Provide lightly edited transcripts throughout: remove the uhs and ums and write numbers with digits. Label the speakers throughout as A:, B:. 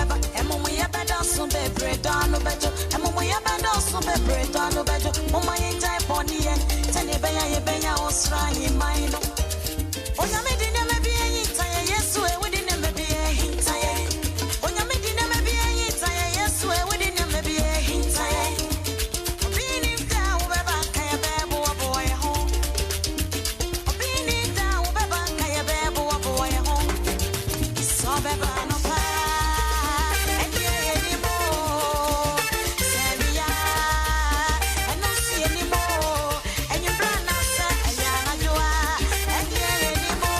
A: wobɛba. Amumuyɛ bɛdɔɔso bebree, dɔ ano bɛdwo. Amumuyɛ bɛdɔɔso bebree, dɔ ano bɛdwo. Momma yɛngyae bɔne yɛ, sɛnea ɛbɛyɛ a yɛbɛnya ɔsoro ahemman no. Onyame de nneɛma bi ahinta yɛn, Yesu e, wode nneɛma bi ahinta yɛn. Onyame de nneɛma bi ahinta yɛn, Yesu e, wode nneɛma bi ahinta yɛn. Obi nnim da a wobɛba nka yɛbɛboaboa yɛn ho. Obi nnim da a wobɛba nka yɛbɛboaboa yɛn ho. Sɛ ɔbɛba anɔpa a, ɛnneɛ yɛnim o. Sɛ awia a, ɛno nso yɛnim o. Anwummerɛ anaasɛ ɛyɛ anadwo a, ɛnneɛ yɛnim o.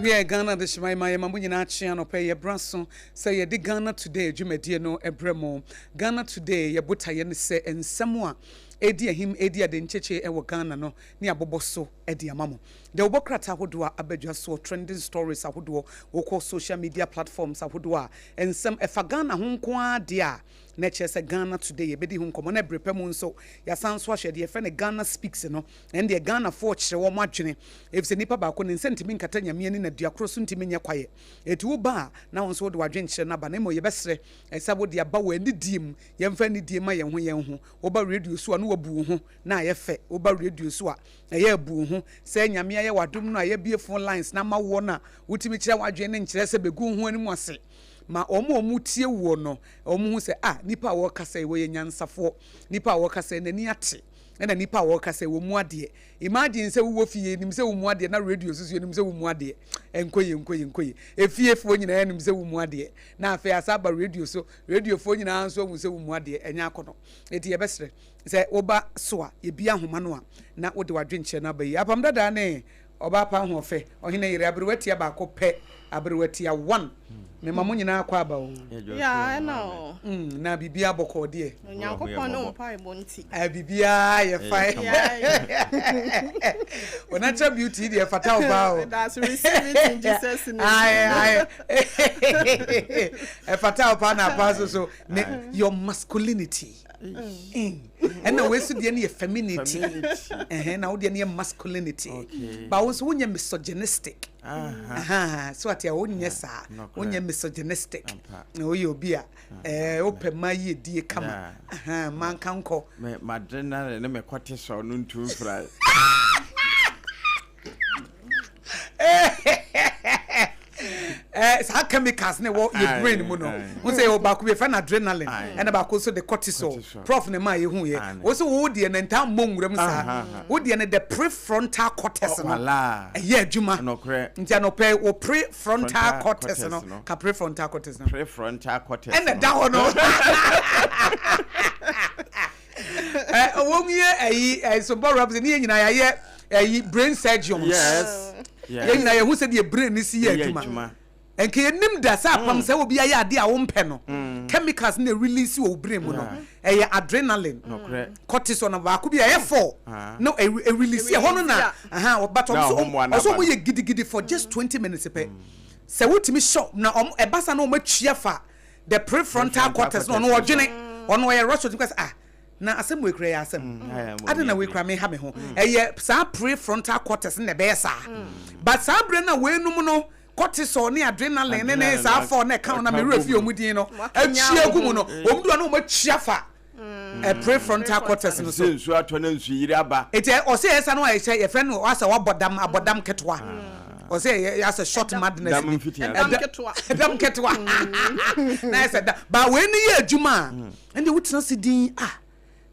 B: Wiɛ, Ghana Adehyeman ma yɛma mo nyinaa kye anɔpa yi. Ɛbra so sɛ yɛde Ghana Today dwumadie no brɛ mo. Ghana Today, yɛ botaeɛ ne sɛ nsɛm a ɛredi ahim, ɛredi adenkyekye wɔ Ghana no ne abobɔ so de ama mo. Dawubɔ krataa ahodoɔ a aba dwa soɔ, trending stories ahodoɔ, wokɔ social media platforms ahodoɔ a nsɛm ɛfa Ghana ho nko ara deɛ a, na ɛkyerɛ sɛ Ghana Today yɛbɛdi ho nkɔmmɔ. Na ɛberɛ pa mu nso, yɛasan nso ahwɛ deɛ yɛfrɛ no Ghana Speaks no. Ɛno deɛ Ghanafoɔ kyerɛ wɔn adwene, ɛfiri sɛ nipa baako ne nsa ntumi nkata Nyame ani na dua koro so ntumi nyɛ kwaeɛ. Enti woba a, na wo nso wode w'adwenkyerɛ no aba. Na mmom yɛbɛsrɛ sɛ wode aba wɔ anidie mu. Yɛmfa anidie mma yɛn ho yɛn ho. Woba radio so a, na woabu wo ho na ayɛ fɛ. Woba radio so a, ɛyɛ a bu wo ho. Sɛ Nyame ayɛ wo adom no a, yɛabue phone lines no ama woɔ no a, wotumi kyerɛ w'adwene no nkyerɛ sɛ bɛgu wo ho anim ase. Ma wɔn a wɔtie woɔ no, wɔhu sɛ, ah, nipa a ɔrekasa yi, ɔyɛ nyansafoɔ. Nipa a ɔrekasa yi, n'ani ate. Ɛna nipa a ɔrekasa yi, ɔmu adeɛ. Imagine sɛ wowɔ fie, yɛnim sɛ womu adeɛ, na radio nso so yɛnim sɛ womu adeɛ. Ɛnkɔ yie, nkɔ yie, nkɔ yie. Efiefoɔ nyinaa nim sɛ womu adeɛ. Na afei asa aba radio so, radiofoɔ nyinaa nso ahu sɛ womu adeɛ. Ɛnyɛ akɔnɔ. Enti yɛbɛsrɛ sɛ woba so a, yɛbue ahoma no a, na wode w'adwenkyerɛ no aba yie. Apam Dadaa ne Ɔbaa pa ahoɔfɛ, ɔhene yere, aberewa tia baako pɛ, aberewa tia one. Mema mo nyinaa akɔ aba o.
C: Yeah, ɛna o.
B: Na biribiara bɔkɔɔ deɛ.
C: Onyankopɔn ne wo mpaebɔ nti.
B: Ah, biribiara yɛ fine. Wo natural beauty deɛ fata wo paa o.
C: That's receive it in Jesus name.
B: Aye, aye. Ɛfata wo paa na apa so so. Ne your masculinity. Ɛna wei so deɛ no yɛ femininity. Ɛhɛn na wo deɛ no yɛ masculinity. Ba wo nso wonyɛ misogynistic. So ate a wonyɛ saa. Wonyɛ misogynistic. Na woyɛ obi a ɛɛ wopɛ mmaa yiedie kama. Mmaa nka nkɔ.
D: Me m'adrenaline ne me cortisol no ntu mfra.
B: Eh, saa chemicals ne wɔ yɛ brain mu no wo sɛ yɛwɔ baako bi yɛfrɛ no adrenaline ɛna baako nso de cortisol prof ne ma yɛhu yɛ wo sɛ wo deɛ no ntaa mmɔ nwura mu saa wo deɛ no the prefrontal cortex no ɛyɛ adwuma nti anɔpɛ wo prefrontal cortex no ka prefrontal cortex no
D: prefrontal cortex
B: ɛna da hɔ no wɔn yɛ ɛyi ɛsobɔ rɔb ne yɛ nyinaa yɛayɛ ɛyi brain surgeons
D: yes
B: yɛn nyinaa yɛhu sɛ deɛ brain ne si yɛ adwuma nka yɛnim da sɛ apam mm. sɛ obi ayɛ adeɛ a wompɛ no mm. chemicals na release wɔ wo brain mu no ɛyɛ adrenaline cortisol na baako bi ɛyɛ four ah. no release ɛhɔ no na but ɔso ɔmo yɛ gidigidi for just mm. 20 minutes pɛ sɛ wotumi hyɛ na ɔmo ɛba sa na ɔmo atua fa the prefrontal cortex no ɔno ɔdwene ɔno ɔyɛ rush ɔtumi kasa ah na asɛm wei kura yɛ asɛm mm. adi na wei kura mi ha mi ho mm. ɛyɛ saa prefrontal cortex na ɛbɛyɛ saa mm. But saa abiri na wei num no, cortisol ne adrenaline ne saa fɔ na ɛka ho na mewura fi wɔn din no akyia gu mu no, wɔn do a na wɔn akyia fa prefrontal cortex no so.
D: Nsuo atɔ na nsu yiri aba.
B: Eti ɔsɛ yɛ sa no a yɛhyɛ yɛfrɛ no asɛ wabɔ dam, abɔ dam ketewa. Ɔsɛ yɛ asɛ short madness.
D: Dam mfiti ase.
C: Dam ketewa.
B: Dam ketewa. Na yɛ sɛ da ba wei ni yɛ adwuma a ɛnde wotena se din ah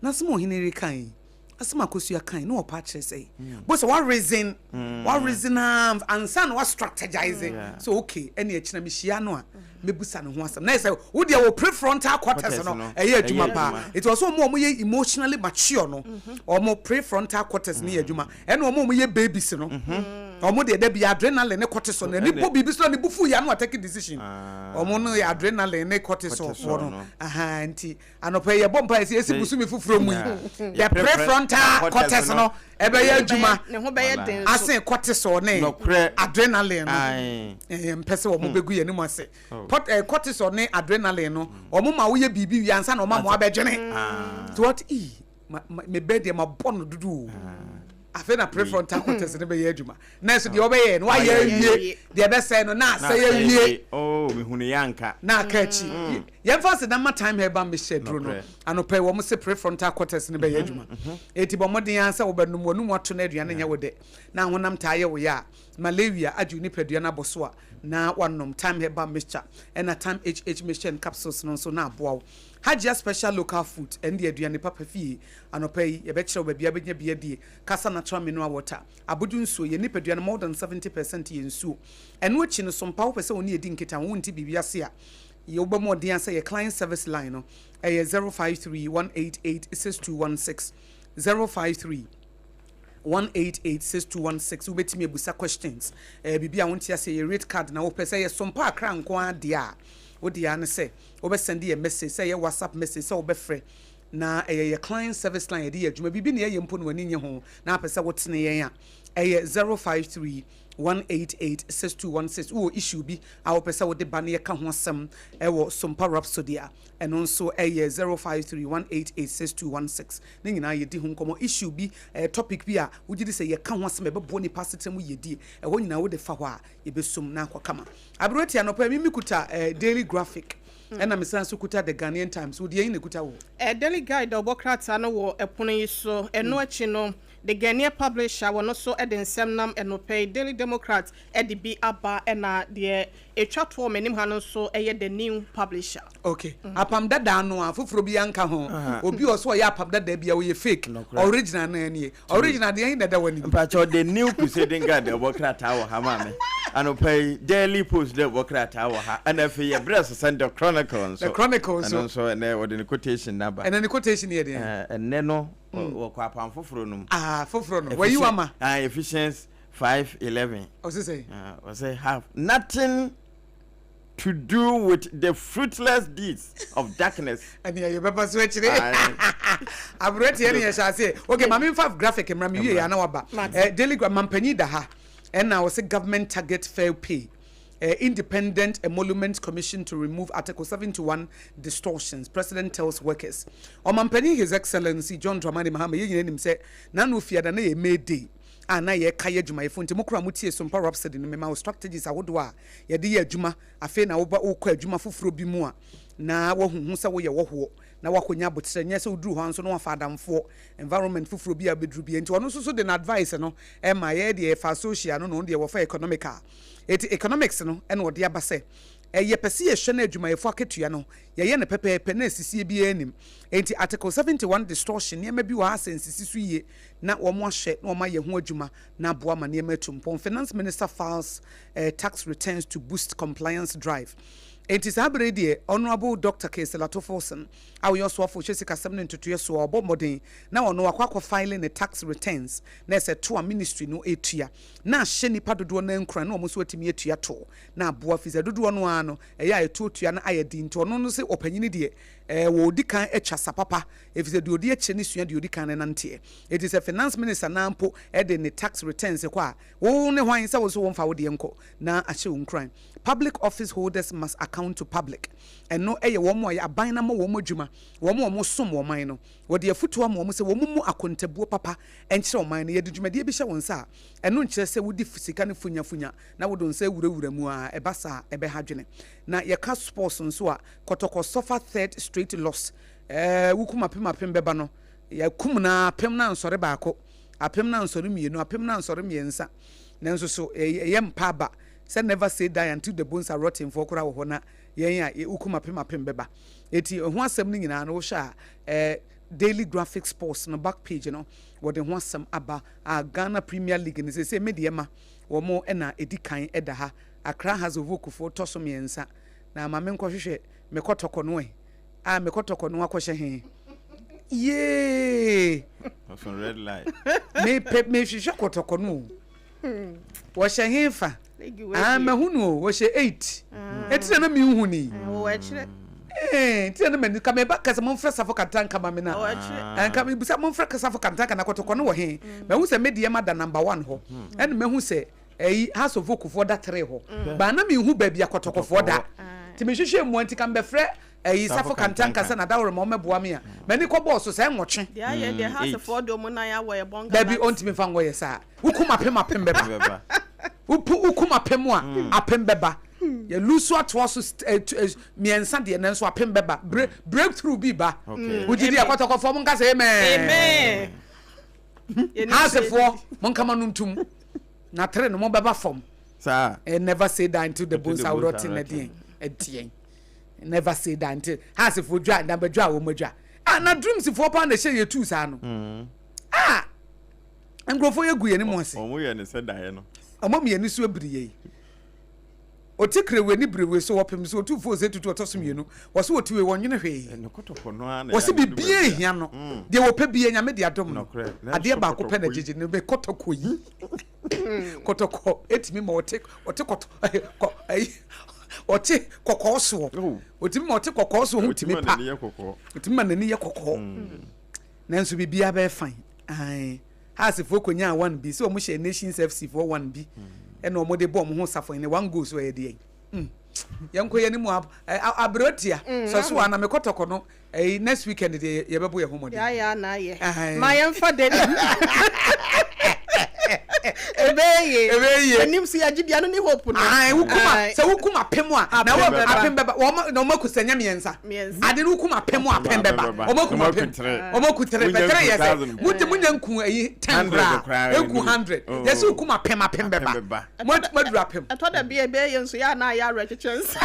B: na asɛm a ɔhene reka yi, asɛm a Akosua kan na ɔpa akyerɛ sɛ bo sɛ wa reason wa reason ansa na wa strategize so okay ɛne ɛkyina mehyia no a mebusa ne ho asɛm na ɛsɛ wo deɛ wɔ prefrontal cortex no ɛyɛ adwuma paa. Nti ɔsɛ ɔmo a ɔmo yɛ emotionally mature no, ɔmo prefrontal cortex no yɛ adwuma, ɛna ɔmo a ɔmo yɛ babies no. Ɔmo deɛ da bi adrenaline ne cortisol na ani bɔ biribi so na ne bo fu yɛ ano atake decision. Ɔmo no yɛ adrenaline ne cortisol foɔ no. Ahaa nti anɔpa yi yɛbɔ mpaeɛ sɛ yɛsi bosome foforɔ mu yi the prefrontal cortex no ɛbɛyɛ adwuma asen cortisol ne adrenaline no. Yɛmpɛ sɛ wɔn bɛgu yɛn anim ase. Cortisol ne adrenaline no wɔn ma woyɛ biribi wie ansa na wɔn ama wɔabɛdwene. So what? Ii. Ma ma me bɛ deɛ ma bɔ no dodo o. Afei na prefrontal cortex no bɛyɛ adwuma. Na nso deɛ ɔbɛyɛ no wayɛ awie. Deɛ ɛbɛsɛe no na asɛe awie.
D: Oh, mehunu yɛ anka.
B: Na aka akyi. Mm. Yɛmfa ase na ma time herbal mixture duro no. Anɔpa yi wɔn se prefrontal cortex no bɛyɛ adwuma. Eti bɔ mmɔden ara sɛ wobɛnom w'anum ato na aduane nyɛ wo dɛ. Na ahonam taa yɛ wo ya a, malaria agye wo nipadua no abɔ so a, na wanom time herbal mixture ɛna time HH mixture and capsules no nso na aboa wo. Hajia special local food, ɛnde aduane papa fie. Anɔpa yi, yɛbɛkyerɛ wo baabi a wobɛnya bi adie. Kasa natural mineral water, abodwo nsuo, yɛn nipadua no more than 70 percent yɛ nsuo. Ɛno akyi no, so mpa wopɛ sɛ wo ne yɛdi nkitaho, wonte biribi ase a, yɛ wobɔ mmɔden ara sɛ yɛ client service line no, ɛyɛ 053 188 6216, 053 188 6216. Wobɛtumi abusa questions, ɛɛ biribi a wonte aseɛ, yɛ rate card na wopɛ sɛ yɛ so mpa akra nko ara deɛ a, wo deɛ ara ne sɛ Wobɛ sɛnde yɛ message, sɛ ɛyɛ WhatsApp message, sɛ wobɛfrɛ, na ɛyɛ yɛ client service line yɛde yɛ adwuma, biribi na yɛyɛ mpo na w'ani nnye ho na apɛ sɛ wotene yɛn a, ɛyɛ 053 188 6216. Wowɔ issue bi a wopɛ sɛ wode ba na yɛka ho asɛm wɔ Sompa Rhapsody a, ɛno nso ɛyɛ 053 188 6216. Ne nyinaa yɛdi ho nkɔmmɔ. Issue bi, ɛyɛ topic bi a wogye di sɛ yɛka ho asɛm a ɛbɛboa nnipa asetena mu yiedie, ɛhɔ nyinaa wode fa hɔ a, yɛbɛsum na akɔ kama. Aberewa anɔpa yi me mekuta eh, Daily Graphic ɛna mesan so kuta The Ghanaian Times. Wo deɛ yi na ekuta wo?
C: Eh, Daily Guide a ɔbɔ krataa no wɔ ɛpono yi so. Ɛno akyi no, The Ghanaian Publisher wɔno nso de nsɛm nam ɛnɔpa yi. Daily Democrat de bi aba ɛna deɛ ɛtwa toɔ wɔ m'anim ha no nso yɛ The New Publisher.
B: Ok, apam dadaa no a foforɔ biara nka ho. Obi a ɔsɛ ɔyɛ apam dadaa biara ɔyɛ fake. Original no nie. Original deɛ ɛhe na ɛda w'anim?
D: Mpakyɛw The New Crusading Guard ɛbɔ krataa wɔ ha ma me anɔpa yi, Daily Post dɛ ɛbɔ krataa wɔ ha, ɛna afei yɛ berɛ so sɛn The Chronicle nso.
B: The Chronicle nso.
D: Ɛno nso ɛnɛ wɔde ne quotation no aba.
B: Ɛnɛ ne quotation yɛ deɛn?
D: Ɛnɛ no wɔkɔ apam foforɔ no mu.
B: Ah, foforɔ no. Wayi wama.
D: Ah, Ephesians 5:11.
B: Ɔse sɛn?
D: Ɔse have nothing to do with the fruitless deeds of darkness.
B: Ɛnea yɛbɛba so akyire. Aberanteɛ ne yɛhyɛ aseɛ. Okay, ma memfa graphic mmra me wie yɛ ana waba. Eh, Daily Graphic, mampanyin da ha. Ɛna ɔse government target fair pay. Eh, Independent Emolument Commission to remove Article 71 distortions, President tells workers. Ɔmampanyin His Excellency John Dramani Mahama, yɛn nyinaa nim sɛ n'ano fiada na yɛ May Day a na yɛka yɛ adwumayɛfo nti mo koraa motie Sompa Rhapsody no mema wo strategies ahodoɔ a yɛde yɛ adwuma. Afei na woba wokɔ adwuma foforɔ bi mu a, na woahu ho sɛ woyɛ wɔhoɔ, na woakɔnya aboterɛ. Nyɛ sɛ woduru hɔ ara nso na woafa adamfoɔ, environment foforɔ bi a wobɛduru bi. Enti ɔno nso so de n'advice no ma. Yɛn deɛ yɛfa social no na ɔno deɛ wɔfa economical. Enti economics no na ɔde aba sɛ, yɛpɛ sɛ yɛhwɛ na adwumayɛfoɔ akatua no, yɛyɛ no pɛpɛɛpɛ na asisie biara nnim. Enti Article 71 distortion, nneɛma bi wɔ ha a sɛ nsisi so yie na wɔahwɛ na wɔayɛ ho adwuma na aboa ma nneɛma atu mpɔn. Finance Minister files tax returns to boost compliance drive. Enti saa bere yi deɛ Honourable Doctor Cassiel Ato Forson a ɔyɛ ɔsoafo ɔhwɛ sikasɛm ne ntotoeɛ soɔ ɔbɔ mmɔden na ɔno wakɔ akɔ file ne tax returns na ɛsɛ to a ministry no retua na ahyɛ nnipa dodoɔ no ara nkuran na wɔn nso atumi atua toɔ na aboa firi sɛ dodoɔ no ara no ɛyɛ a ɛtoɔ tua no ayɛ den nti ɔno no se ɔpanyini deɛ ɛɛ wɔdi kan atwa sa papa efisɛ deɛ ɔdi akyire no sua deɛ ɔdi kan no nanteɛ. Enti sɛ finance minister no ara mpo de ne tax returns kɔ a, wo ne hwan sɛ wo nso womfa wo deɛ nkɔ na ahyɛ wo nkuran? Public office holders must account to public. Ɛno yɛ wɔn a aban no ama wɔn adwuma, wɔn a wɔsom ɔman no. Wɔde afotuo ama wɔn sɛ wɔmmu akontabuo papa nkyerɛ ɔman no. Yɛde dwumadie bi hyɛ wo nsa a, ɛno nkyerɛ sɛ wodi sika no funyafunya na wode wo nsa awurawura mu ara. Ɛba saa a, ɛbɛha adwene. Na yɛka sports nso a, Kɔtɔkɔ suffer third straight loss. Ɛɛ, wokum apem apem bɛba no, yɛakum no ara, apem no ansɔre baako, apem no ansɔre mmienu, apem no ansɔre mmiɛnsa. Nanso so ɛyɛ mpa aba sɛ never say die until the bones are rotten foɔ koraa wɔ hɔ na yɛn a wokum apem apem bɛba. Eti ɛho asɛm no nyinaa no wohwɛ a, ɛɛ, Daily Graphic Sports no back page no wɔde ho asɛm aba a Ghana Premier League no seesei me deɛ ma wɔn na ɛdi kan da ha. Accra Hearts of Oak foɔ tɔ so mmiɛnsa na ma menkɔhwehwɛ me kɔtɔkɔ no ɛ. A me kɔtɔkɔ no akɔhyɛ he? Yee!
D: Ɔso red light.
B: Mepɛ mehwehwɛ kɔtɔkɔ no o. Wɔhyɛ hefa? Ah, mahu no o, wɔhyɛ 8. Eti na na menhu ni. Eh, nti na na m'ani ka meba kasa momfrɛ Safo Kantanka ma me na. Nka mebisa momfrɛ Safo Kantanka na kɔtɔkɔ no wɔ he? Mahu sɛ me deɛ mada number 1 hɔ. Ɛna mahu sɛ ɛyi House of Oak foɔ da 3 hɔ. Ba na menhu baabi a kɔtɔkɔfoɔ da. Nti mehwehwɛ mu a nti ka mebɛfrɛ ɛyi Safo Kantanka sɛ n'adaworoma ɔmmɛboa me a. M'ani kɔbɔɔ so sɛ nwɔtwe.
C: Deɛ ayɛ deɛ House foɔ de ɔmo nan awɔ yɛ bɔnga.
B: Dabi ɔntumi mfa nwɔ yɛ saa. Wokum apem apem bɛba. Wopu wokum apem a mm. apem bɛba. Yɛ lusu atoa so eh, eh, mmiɛnsa deɛ nanso apem bɛba. Bre breakthrough bi ba. Wogye di akɔtɔkɔfoɔ mo nka sɛ amen. Hasefoɔ mo nkama no ntum. Na tere no mo bɛba fam.
D: Saa.
B: Eh, never say die until the bones are rotten ɛdeɛn ɛdeɛn. Never say die until hasefoɔ dwa na bɛdwa a wɔn adwa. Ah na dreams foɔ paa na ɛhyɛ yɛ tu saa no. Mm. Ah. Nkurɔfoɔ yɛ gu yɛn mu ase.
D: Wɔn yɛ ne sɛ daeɛ no.
B: Wɔn ama yɛn ani so abiri yɛn. Ɔte krewe ne birewe so wɔpem so otumfoɔ ose tutu ɔtɔ so mmienu. Wɔse wɔte wei wɔnwene hwee. Wɔse biribiara nhia no. Deɛ wɔpɛ biara Nyame de adom no. Adeɛ baako pɛ na gyegye no me kɔtɔkɔ yi. Kɔtɔkɔ etumi ma ɔte ɔte kɔtɔ kɔ ayi ɔte kɔkɔɔ soɔ. Otumi ma ɔte kɔkɔɔ soɔ ho tumi pa. Otumi ma n'ani yɛ kɔkɔɔ. Nanso biribiara bɛyɛ fine. Ae. Hearts foɔ kɔnyaa one bi sɛ wɔn hyɛɛ Nations FC foɔ one bi ɛna wɔn de bɔ wɔn ho safohene one goal so ɛyɛ deɛ mm yɛn kɔ yɛn mu aberotia sɔ so a na me kɔtɔkɔ no ɛyi next weekend deɛ yɛbɛbɔ yɛn ho mmɔden.
C: Yaya na ayɛ ma yɛn fa de ebeye
B: ebeye
C: enim si yagye bia no ne hope no.
B: Ae wokuma sɛ wokuma apem a na wɔ apem bɛba wɔn na wɔn akusanya mmiɛnsa. Ade no wokum apem a apem bɛba. Wɔn akum apem. Wɔn aku tere. Pɛ tere yɛ sɛ mo de mo nya nku ayi ten koraa. Nku 100. Yɛ sɛ wokum apem apem bɛba. Mo aduru apem.
C: Ɛtɔ da bi a ɛbɛyɛ yɛ nso yɛ a na ayɛ awerɛkyekyɛ nsa.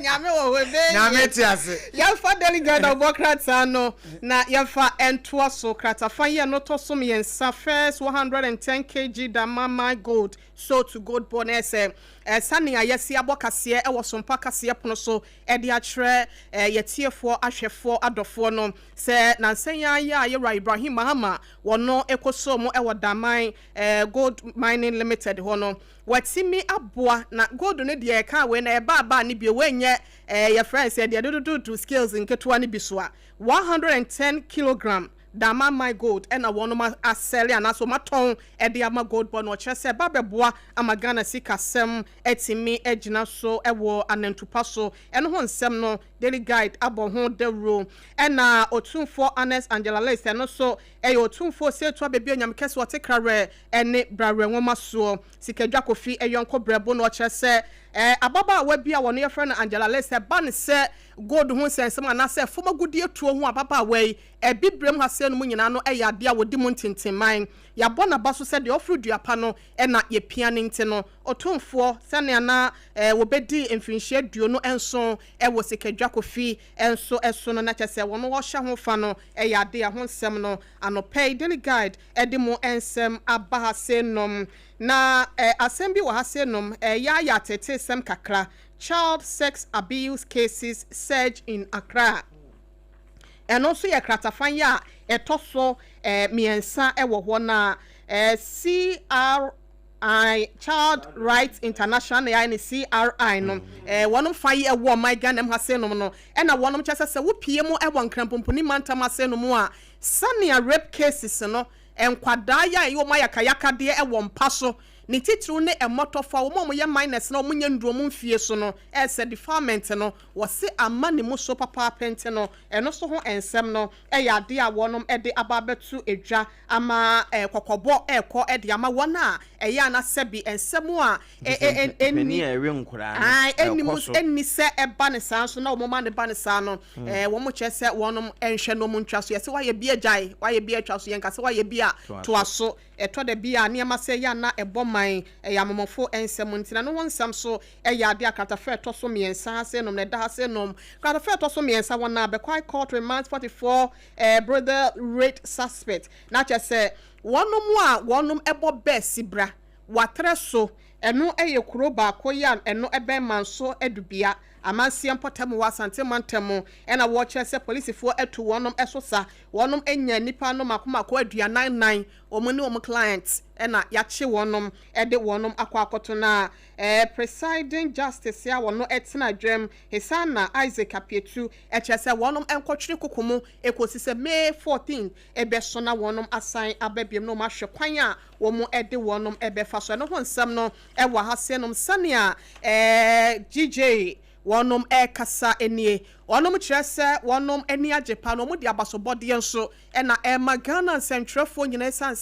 C: Nyame wɔ hɔ ɛbɛyɛ yie.
B: Nyame te ase.
C: Yɛmfa Daily Guide ɔbɔ krataa no na yɛmfa ntoa so. Kratafa yi a ɛno tɔ so mmiɛnsa, first 110 kg Damamai Gold Sold to Gold Board na ɛyɛ sɛ sɛnea yɛasi abɔ kaseɛ wɔ Sompa kaseɛ pono so de akyerɛ yɛtiefoɔ, ahwɛfoɔ, adɔfoɔ no sɛ nansa yi ara yi a Yɛwura Ibrahim Mahama wɔno kɔsoo mu wɔ Daman Gold Mining Limited hɔ no watumi aboa na gold no deɛ yɛkaa wei na ɛba aba ne bio wei nyɛ yɛfrɛ no sɛ deɛ dodododo scales nketewa no bi so a 110 kilogram Dama my gold na wɔnom asɛle anaasɛ wɔn atɔn de ama gold board no ɔkyerɛ sɛ ɛba bɛboa ama Ghana sikasɛm atumi agyina so wɔ anantupa so ɛno ho nsɛm no Daily Guide abɔ ho dawuro ɛna Otumfoɔ Agnes Angela List ɛno nso ɛyɛ Otumfoɔ Osei Ababio Nyame Kɛse ɔte Krawerɛ ne Brawerɛ Nwoma soɔ Sikadwa Kofi Yɔnko Brɛbo na ɔkyerɛ sɛ ababaawa bi a wɔno yɛfrɛ no Angela List ɛba no sɛ gold ho nsɛnsɛm anaasɛ fam agudeɛ tuo ho ababaawa yi Abibirem ha sɛɛ no mu nyinaa no yɛ adeɛ a wɔdi mu ntintimman. Yɛabɔ n'aba so sɛ deɛ ɔforo dua pa no na yɛpia no nti no, Otumfoɔ, sɛnea na wɔbɛdi mfirinhyia 27 wɔ Sikadwa Kofi nso so no, na kyerɛ sɛ wɔn wɔhyɛ ho fa no yɛ adeɛ a ɛho nsɛm no anɔpa yi Daily Guide de mu nsɛm aba ha sei nom. Na asɛm bi wɔ ha sei nom, ɛyɛ ayɛ ateeteesɛm kakra, Child sex abuse cases surge in Accra. Ɛno nso yɛ kratafa yi a ɛtɔ so mmiɛnsa wɔ hɔ na CRI, Child Rights International na yɛayɛ no CRI no, wɔnom fa yi ɛwɔ ɔman Ghana mu ha sei nom no, ɛna wɔnom kyerɛ sɛ sɛ wopie mu ɛwɔ Nkranpumpuni mantam ha sei nom a, sɛnea rape cases no, nkwadaa yi a ɛyɛ wɔn ayakayakadeɛ ɛwɔ mpa so, ne titiriw ne mmɔtɔfoɔ a wɔn a wɔyɛ minors na wɔnyɛ nnuru wɔn mfie so no, ɛsɛ defilement no, Wɔse ama ne mu so papaapa nti no, ɛno nso ho nsɛm no yɛ adeɛ a wɔnom de aba abɛto dwa ama kɔkɔbɔ rekɔ de ama wɔn a ɛyɛ a na sɛbi nsɛm a
D: ɛnni
C: ɛnni sɛ ɛba no saa nso na wɔn ma no ba no saa no, wɔn kyerɛ sɛ wɔnom nhwɛ na wɔn ntwa so. Yɛse woayɛ bi agyae, woayɛ bi atwa so, yɛnka sɛ woayɛ bi a toa so. Ɛtɔ da bi a nneɛma sɛe a na ɛbɔ man, ɛyɛ amomɔfo nsɛm nti na ɛno ho nsɛm nso yɛ ade a kratafa a ɛtɔ so mmiɛnsa ha sei nom na ɛda ha sei nom. Kratafa a ɛtɔ so mmiɛnsa wɔn a Bekwai Court remands 44 brother rape suspect na kyerɛ sɛ wɔnom a wɔnom bɔ bɛ sibra, watrɛ so, ɛno yɛ kuro baako yi a ɛno ɛbɛn Manso Adubia. Amanseɛ mpɔtam wɔ Asante mantam na wɔkyerɛ sɛ polisifoɔ atu wɔnom so sa. Wɔnom anya nnipa no mako mako 44, wɔn ne wɔn client na yakye wɔnom de wɔnom akɔ akɔto na Presiding Justice a wɔno tena dwam Hesana Isaac Apietu kyerɛ sɛ wɔnom nkɔtwere koko mu kɔsi sɛ May 14 bɛso na wɔnom asan aba biom na wɔn ahwɛ kwan a wɔn de wɔnom bɛfa so. Ɛno ho nsɛm no wɔ ha senom sɛnea GJ wɔnom rekasa nie. Wɔnom kyerɛ sɛ wɔnom ani agye paa na wɔn de abasobɔdeɛ nso na ɛrema Ghana nsɛntwerɛfoɔ nyinaa ɛsiane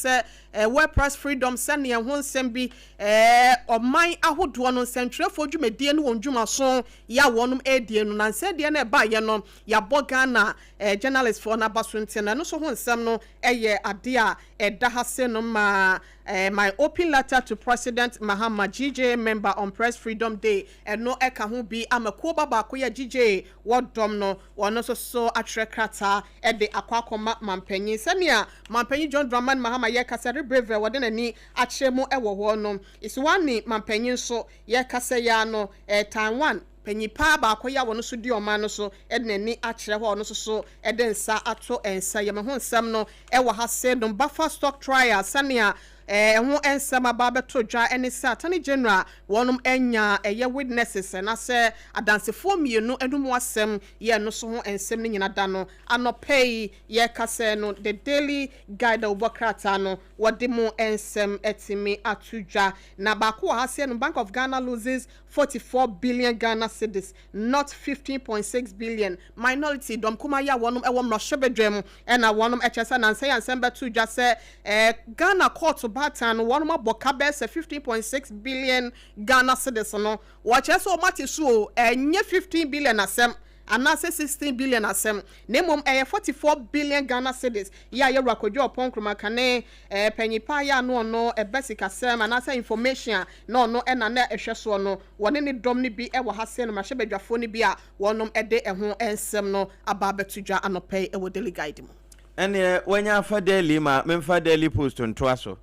C: sɛ World Press Freedom sɛnea ɛho nsɛm bi ɔman ahodoɔ no nsɛntwerɛfoɔ dwumadie ne wɔn dwumaso yɛ a wɔnom redie no nansa deɛ na ɛbaeɛ no yɛabɔ Ghana journalistfoɔ no aba so nti no ɛno nso ho nsɛm no yɛ adeɛ a ɛda ha se no ma My Open Letter to President Mahama, GJA Member on Press Freedom Day, ɛno ka ho bi ama kuo ba baako yɛ GJA wɔ dɔm no, wɔn nso so atwerɛ krataa de akɔ akɔma mampanyin. Sɛnea Mampanyin John Dramani Mahama yɛkasa rebrevɛ wɔde n'ani akyerɛ mu wɔ hɔ no, Isuwani mampanyin nso yɛkasa yi ara no, Taiwan Panyin paa baako yi a ɔno nso di ɔman no so de n'ani akyerɛ hɔ a ɔno nso so de nsa ato nsa yam. Ɛho nsɛm no wɔ ha se nom buffer stock trial sɛnea ɛho nsɛm aba abɛto dwa ne sɛ Attorney General wɔnom anya ɛyɛ witnesses anaasɛ adansefoɔ mmienu anum asɛm yɛ ɛno so ho nsɛm no nyina da no anɔpa yi yɛkasa no The Daily Guide a wobɔ krataa no wɔde mu nsɛm atumi ato dwa na baako wɔ ha se nom Bank of Ghana loses 44 billion Ghana cedis, not 15.6 billion. Minority dɔm kumaa yi a wɔnom wɔ mmarahyɛbadwam na wɔnom kyerɛ sɛ nansa yi a nsɛm bɛto dwa sɛ Ghana kɔɔto baatan no wɔnom abɔ ka bɛyɛ sɛ 15.6 billion Ghana cedis no, wɔkyerɛ sɛ wɔn ate so o, ɛnyɛ 15 billion asɛm anaasɛ 16 billion asɛm na mmom ɛyɛ 44 billion Ghana cedis yi a Yɛwura Kojo Oppong Nkrumah kane panyin paa yi a na ɔno ɛba sikasɛm anaasɛ information a na ɔno na na ɛhwɛ soɔ no, wɔne ne dɔm no bi wɔ ha sei no, mmarahyɛbadwafoɔ no bi a wɔnom de ɛho nsɛm no aba abɛto dwa anɔpa yi wɔ Daily Guide mu.
D: Ɛneɛ wanya afa Daily ma memfa Daily Post ntoa so.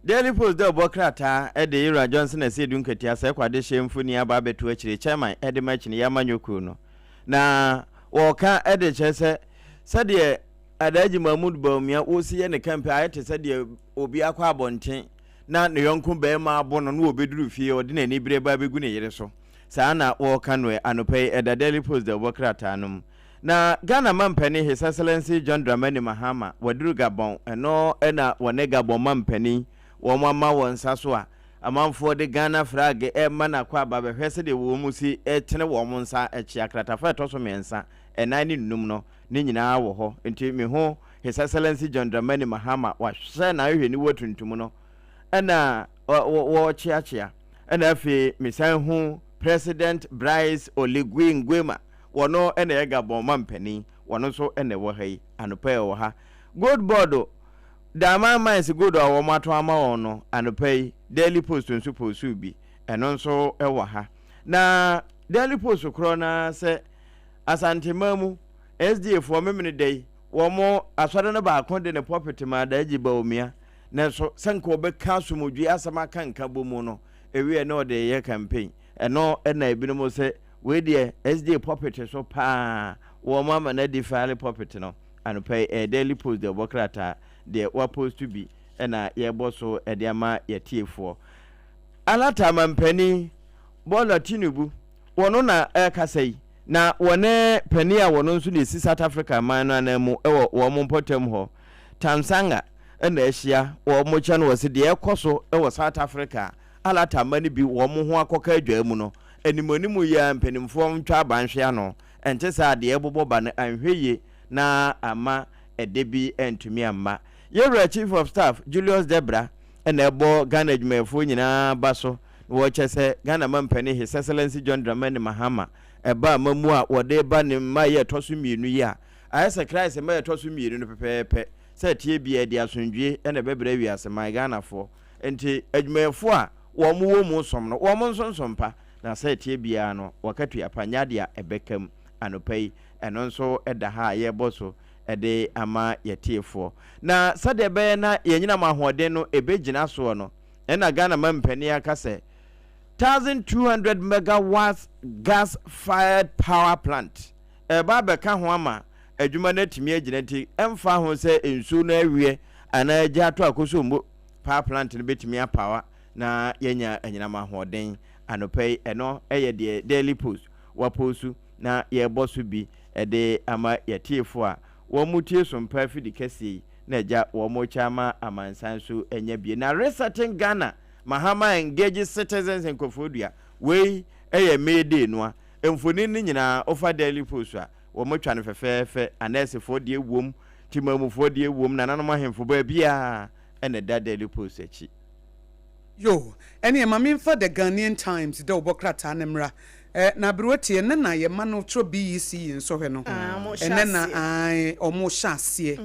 D: Daily Post dɛ ɔbɔ krataa de Yewura Johnson Asiedu Nketia sɛ kɔ adehyeɛ mfoni aba abɛto akyire Chairman de ma Kyiniiɛ Amanyɔkuo no. Na wɔka de kyerɛ sɛ sɛdeɛ Alhaji Mahmood Bawumia wɔsi yɛ ne campaign ayɛ te sɛ deɛ obi akɔ abɔnten na ne yɔnko barima abo no na ɔbɛduru fie ɔde n'aniberɛ ba abɛgu ne yere so. Saa na wɔreka no ɛ anɔpa yi ɛda Daily Post dawubɔ krataa no mu. Na Ghana mampanin His Excellency John Dramani Mahama waduru Gabon, ɛno na wɔne Gabon mampanin wɔn ama wɔn nsa so a amanfoɔ de Ghana flag rema no akwaaba bɛhwɛ sɛdeɛ wɔn si tene wɔn nsa kyea kratafa a ɛtɔ so mmiɛnsa, ɛnan ne nnum no ne nyinaa wɔ hɔ. Nti mehu His Excellency John Dramani Mahama wahyɛ n'ahwehwɛniwa tuntum no ɛna wɔrekyeakyea ɛna afei mesan hu President Brice Oligui Nguema Wɔno na ɛyɛ Gabon mampanin. Wɔno nso na ɛwɔ ha yi. Anɔpa yi ɔwɔ ha. Gold Board, Damang Mines gold a wɔatɔn ama wɔn no, anɔpa yi, Daily Post nso postuu bi. Ɛno nso wɔ ha. Na Daily Post korɔ no ara sɛ Asanteman mu SDA foɔ Memeneda yi, wɔn asɔre no baako de ne pulpit maa Daagyi Bawumia. Nanso sɛ nka wɔbɛka asomdwoeɛ asɛm aka nkabom no, ɛwieɛ na ɔde reyɛ campaign. Ɛno na ebinom sɛ Wei deɛ SDA pulpit so paa wɔn ama no adi file pulpit no anɔpa yi ɛyɛ Daily Post deɛ ɔbɔ krataa deɛ wa post bi ɛna yɛbɔ so ɛde ama yɛtiefoɔ. Alata mampanin Bola Tinubu wɔno na ɛrekasa yi na wɔne panin a wɔno nso na ɛsi South Africa man no anan mu ɛwɔ wɔn mpɔtam hɔ Thamsanqa ɛna ahyia wɔn kyɛ no wɔ se deɛ ɛkɔ so ɛwɔ South Africa Alata mma no bi wɔn ho akɔka adwaa mu no, animuanimu yi ara mpanimfoɔ ntwa aba nhwe ano, ɛnte saa a deɛ ɛrebobɔ ba no anhwɛ yie na amma ɛdɛ bi antumi amma. Yɛwura Chief of Staff Julius Debra na ɛbɔ Ghana adwumayɛfoɔ nyinaa aba so na wɔkyɛ sɛ Ghana mampanin His Excellency John Dramani Mahama ɛba amamuo a wɔde reba ne mmaeɛ a ɛtɔ so mmienu yi a ayɛ sɛ Christ mmaeɛ a ɛtɔ so mmienu no pɛpɛɛpɛ sɛ ɛteɛ biara ɛde asomdwie na ɛbɛbrɛ wiase man Ghanafoɔ Enti adwumayɛfoɔ a wɔn wɔ mu som no, wɔn nso nsom pa, na sɛ ɛteɛ biara no, wɔakatua pa nyɛ adeɛ a ɛbɛka mu. Anɔpa yi, ɛno nso da ha a yɛrebɔ so de ama yɛtiefoɔ. Na sɛdeɛ ɛbɛyɛ na yɛn anyinam ahoɔden no ɛbɛgyina soɔ no, ɛna Ghana mampanin aka sɛ, 1,200 megawatts gas-fired power plant reba abɛka ho ama adwuma no atumi agyina nti ɛmfa ho sɛ nsuo no aweɛ anaa agya atɔ Akosombo power plant no bɛtumi apawa na yɛanya anyinam ahoɔden anɔpa yi. Ɛno yɛ deɛ Daily Post wapostu na yɛrebɔ so bi de ama yɛatiefoɔ a wɔtie Sompa afidi kɛseɛ yi na agya wɔrekyɛ ama amansan so anya bie. Na Resetting Ghana Mahama engages citizens in Koforidua, wei yɛ May Day noa. Mfonin no nyinaa wofa Daily Post a, wɔatwa no fɛfɛɛfɛ, anɛɛsefoɔ deɛ wom, Temanmufoɔ deɛ wom, nananom ahemfo, baabiara na ɛda Daily Post akyi.
B: Yo, ɛneɛ ma menfa The Ghanaian Times dawubɔ krataa no mmra. Eh, na aberewa tie, ɛnnɛ na yɛn mma no twerɛ BECE nsɔhwɛ no.
C: Ah, wɔhyɛ
B: Ɛnnɛ na
C: aseɛ.
B: ae, wɔhyɛ aseɛ,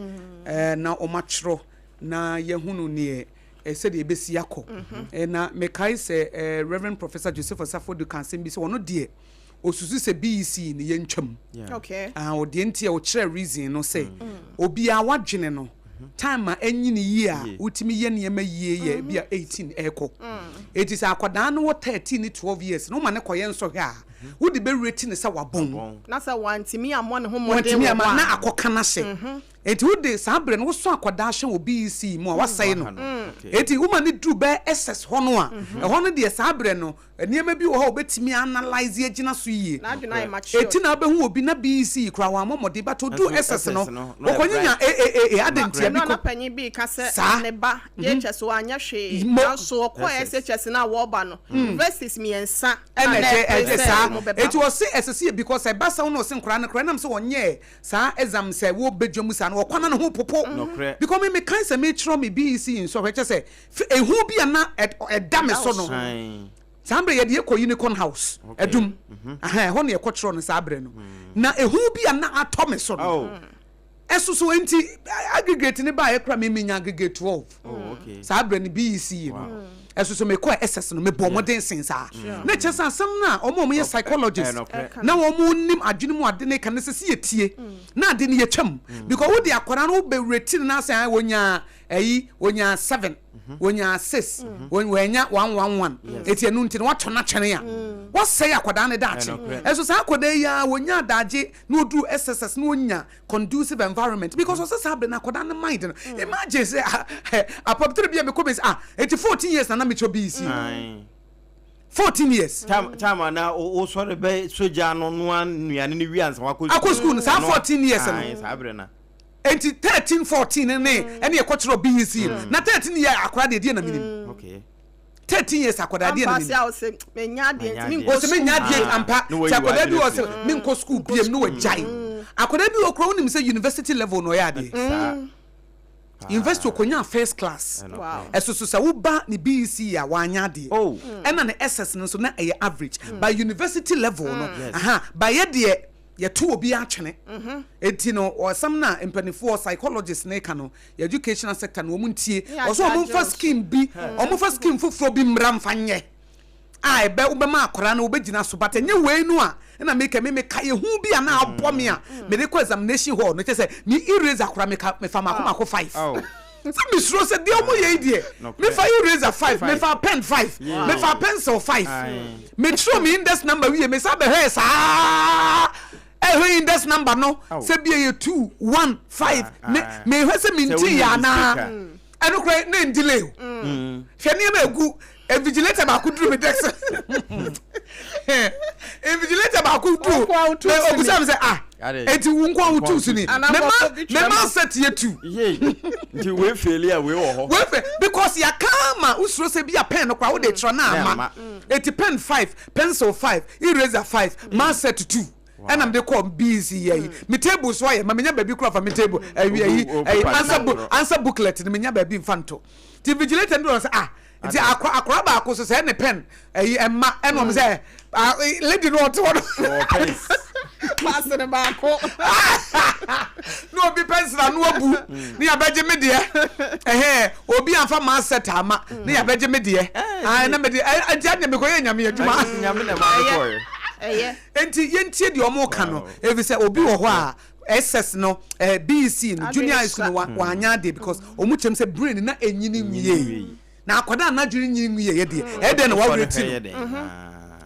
B: eh, na wɔatwerɛ na yɛahunu neɛ eh, sɛdeɛ ɛbɛsi akɔ. Eh, na mekae sɛ eh, Reverend Professor Joseph Osafo-Addo ka asɛm bi sɛ ɔno deɛ ɔsusu sɛ BECE no yɛntwam.
C: Okay.
B: Ah, ɔdeɛ nti a ɔkyerɛ reason no sɛ obiara wadwene no time a ɛnyini yie a wotumi yɛ nneɛma yie yɛ bi a 18 ɛkɔ. Eti sɛ akwadaa no wɔ 13 ne 12 years na woma no kɔyɛ nsɔhwɛ a, wode bɛreti no sɛ wabɔn.
C: Na sɛ wantumi ammɔ ne ho mmɔden
B: Wantumi
C: wɔ
B: amma
C: hɔ a.
B: na akɔka no ahyɛ. Enti wode saa berɛ no wosɔ akwadaa hyɛ wɔ BEC mu a wasɛe no. Enti woma no duru bɛyɛ SS hɔ no a, ɛhɔ no deɛ saa berɛ no nneɛma bi wɔ hɔ a wobɛtumi analyse agyina so yie. Enti na wobɛhu obi na BEC koraa wammɔ mmɔden but ɔduru SS no ɔkɔnyinya AAAA adɛn ntia?
C: Ɛno a na panyin bi reka sɛ ne ba JHS wanyɛ hwee nanso ɔkɔɔ SHS no a wɔreba no universities mmiɛnsa na na ɛpere sɛ wɔbɛba.
B: Enti ɔse ɛsɛ sɛ yɛ because ɛba sɛ wo na ɔse nkwadaa no koraa ɛnam sɛ wɔnyɛɛ Saa exam sɛ wo bɛ dwa mu saa no ɔkɔ na ne ho popo because me me kan sɛ me kyerɛ me BEC nsɔhwɛ kyɛ sɛ ehu bi a na ɛda me so no saa mbrɛ yɛde yɛkɔ Unicorn House ɛdum ɛhɔ na yɛkɔ kyerɛ no saa brɛ no na ehu bi a na atɔ me so no ɛso so nti aggregate ne ba yɛ kora me me nya aggregate 12 saa brɛ no BEC yi no ɛso so mekɔ SS no mebɔ mmɔden sen saa na kyerɛ sɛ asɛm no a wɔn a wɔyɛ psychologist na wɔn nim adwene mu ade ne ka ne sɛ si yɛtie na ade no yɛtwam because wode akwadaa no wobɛwerɛ ti no na asɛ wɔnyaa ɛyi wɔnyaa 7 wɔnyaa 6 wɔanya 111 ɛti ɛno nti no watɔ no atwene a wɔsɛe akwadaa no daakye. Ɛso saa akwadaa yi a wɔnya adagye na ɔduru SSS na ɔnya conducive environment because ɔsɛ saa bere na akwadaa no mind no mm. Imagine sɛ ah, eh, apɔptere bi a mekɔ bɛsi ah eti 14 years na na mekyɛ BEC 14 years.
D: Time time a na wosɔre bɛ sogya no noa nnuane no wie ansa wakɔ
B: akɔ school no saa 14 years no
D: saa bere na
B: eti 13 14 ne ɛne ɛkɔkyerɛ BEC mm. Na 13 yɛ akwadaa deɛ deɛ na menim.
D: Okay.
B: 13 years akwadaa deɛ na
C: menim. Ampa menya adeɛ nti menkɔ
B: sukuu. Menya adeɛ ampa ti akwadaa bi wɔ sɛ menkɔ sukuu biem ne wagyae. Akwadaa bi wɔ kura wonim sɛ university level na ɔyɛ adeɛ. University okonya first class. Ɛso so sɛ woba ne BEC a wanya adeɛ. Ɛna ne SS no nso na ɛyɛ average. By university level no, aha, by yɛ deɛ yɛto obi atwene. Enti no ɔsɛm na mpanimfoɔ psychologist ne ka no, educational sector no wɔn ntie. Ɔsɛ wɔn mfa scheme bi, wɔn mfa scheme foforɔ bi mmra mfa nyɛ a ɛbɛ wobɛma akwadaa no wobɛgyina so, but ɛnyɛ wei no a ɛna meka me meka ehu bi a na abɔ me a mede kɔ examination hall no kyɛ sɛ me eraser koraa meka mefa mako mako 5 sɛ mesuro sɛ deɛ ɔmo yɛ yi deɛ mefa eraser 5 mefa pen 5 mefa pencil 5 metwerɛ me index number wie mesa bɛhwɛɛ saa ɛhwɛ index number no sɛ bi ɛyɛ 2 1 5 me mehwɛ sɛ menti yɛ anaa ɛno koraa na ndile o hwɛ nneɛma egu invigilator baako duru mi desk, invigilator baako duru obusa mi sɛ ah, eti wo nko a wotu so ni mema mema set yɛ tu.
D: Nti wei feli a wei wɔ hɔ.
B: Wei fɛ because yaka ama wosuro sɛ bi a pen no koraa wode kyerɛ na ama eti pen 5, pencil 5, eraser 5, ma set 2 ɛna mede kɔ BEC yɛ yi me table so ayɛ ma menya baabi kora fa me table ɛyi ɛyi ɛyi answer book answer booklet no menya baabi nfa nto ti invigilator no sɛ ah nti akora akora baako so sɛ ɛne pen ɛyi ɛma ɛna ɔmo sɛ ah lady no ɔte hɔ no
C: paase ne baako
B: na obi pencil ano abu ne yabɛgye me deɛ ɛhɛn obi anfa maa set ama ne yabɛgye me deɛ ayi na me deɛ ɛ nti ɛna mekɔ yɛ nyame adwuma.
D: Nyame na ɛma no kɔɛ.
C: Ɛyɛ.
B: Nti yɛntie deɛ ɔmo ka no efisɛ obi wɔ hɔ a SS no eh, BEC no junior high school no wanya adeɛ because ɔmo kyɛm sɛ brain na ɛnyini nwie. Na akwadaa a n'adwene nyini nwieɛ deɛ, ɛyɛ dɛn na woawerɛ ti no?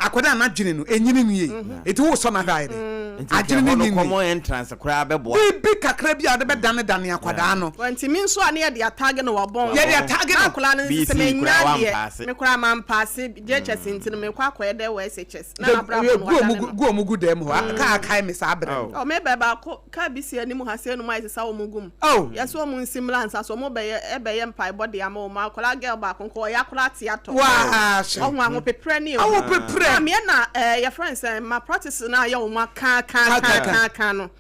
B: Akwadaa a n'adwene no ɛnyini nwie, enti wosɔ no ahwɛ ayɛ dɛn?
D: Nti nka
B: Adwene no
D: ɛhɔ no
B: nyi nwie.
D: common entrance koraa bɛboa.
B: Biribi kakra bi a wɔde bɛdanedane akwadaa no.
C: Wantumi nso a na yɛde atag no wabɔn.
B: Yɛde atag no.
C: Na akwadaa no nso sɛ
D: BC
C: menya
D: koraa
C: deɛ,
D: wampaase.
C: me koraa mampaase JHS nti no mekɔ akɔyɛ dɛ wɔ SHS. Na n'abrabɔ no
B: Gu
C: wadane
B: wɔn
C: no.
B: gu wɔn gu dɛm hɔ. Kaa kae me saa berɛ no.
C: Oh, me bɛ baako Car bi si anim ha sɛ enum ayɛ sesa wɔn gu mu.
B: Oh.
C: Yɛsɛ wɔn nsi mmra nsa so wɔn bɛyɛ ɛbɛyɛ mpaebɔ de ama wɔn akwadaa girl baako nko ɔyɛ akwadaa te atɔ.
B: Waa hwɛ.
C: Ɔho ahopeprɛ ne ehu.
B: Ahopeprɛ.
C: Maame ɛna ɛɛ yɛfrɛ no sɛn ma practice no a yɛ wɔn aka aka aka aka aka no.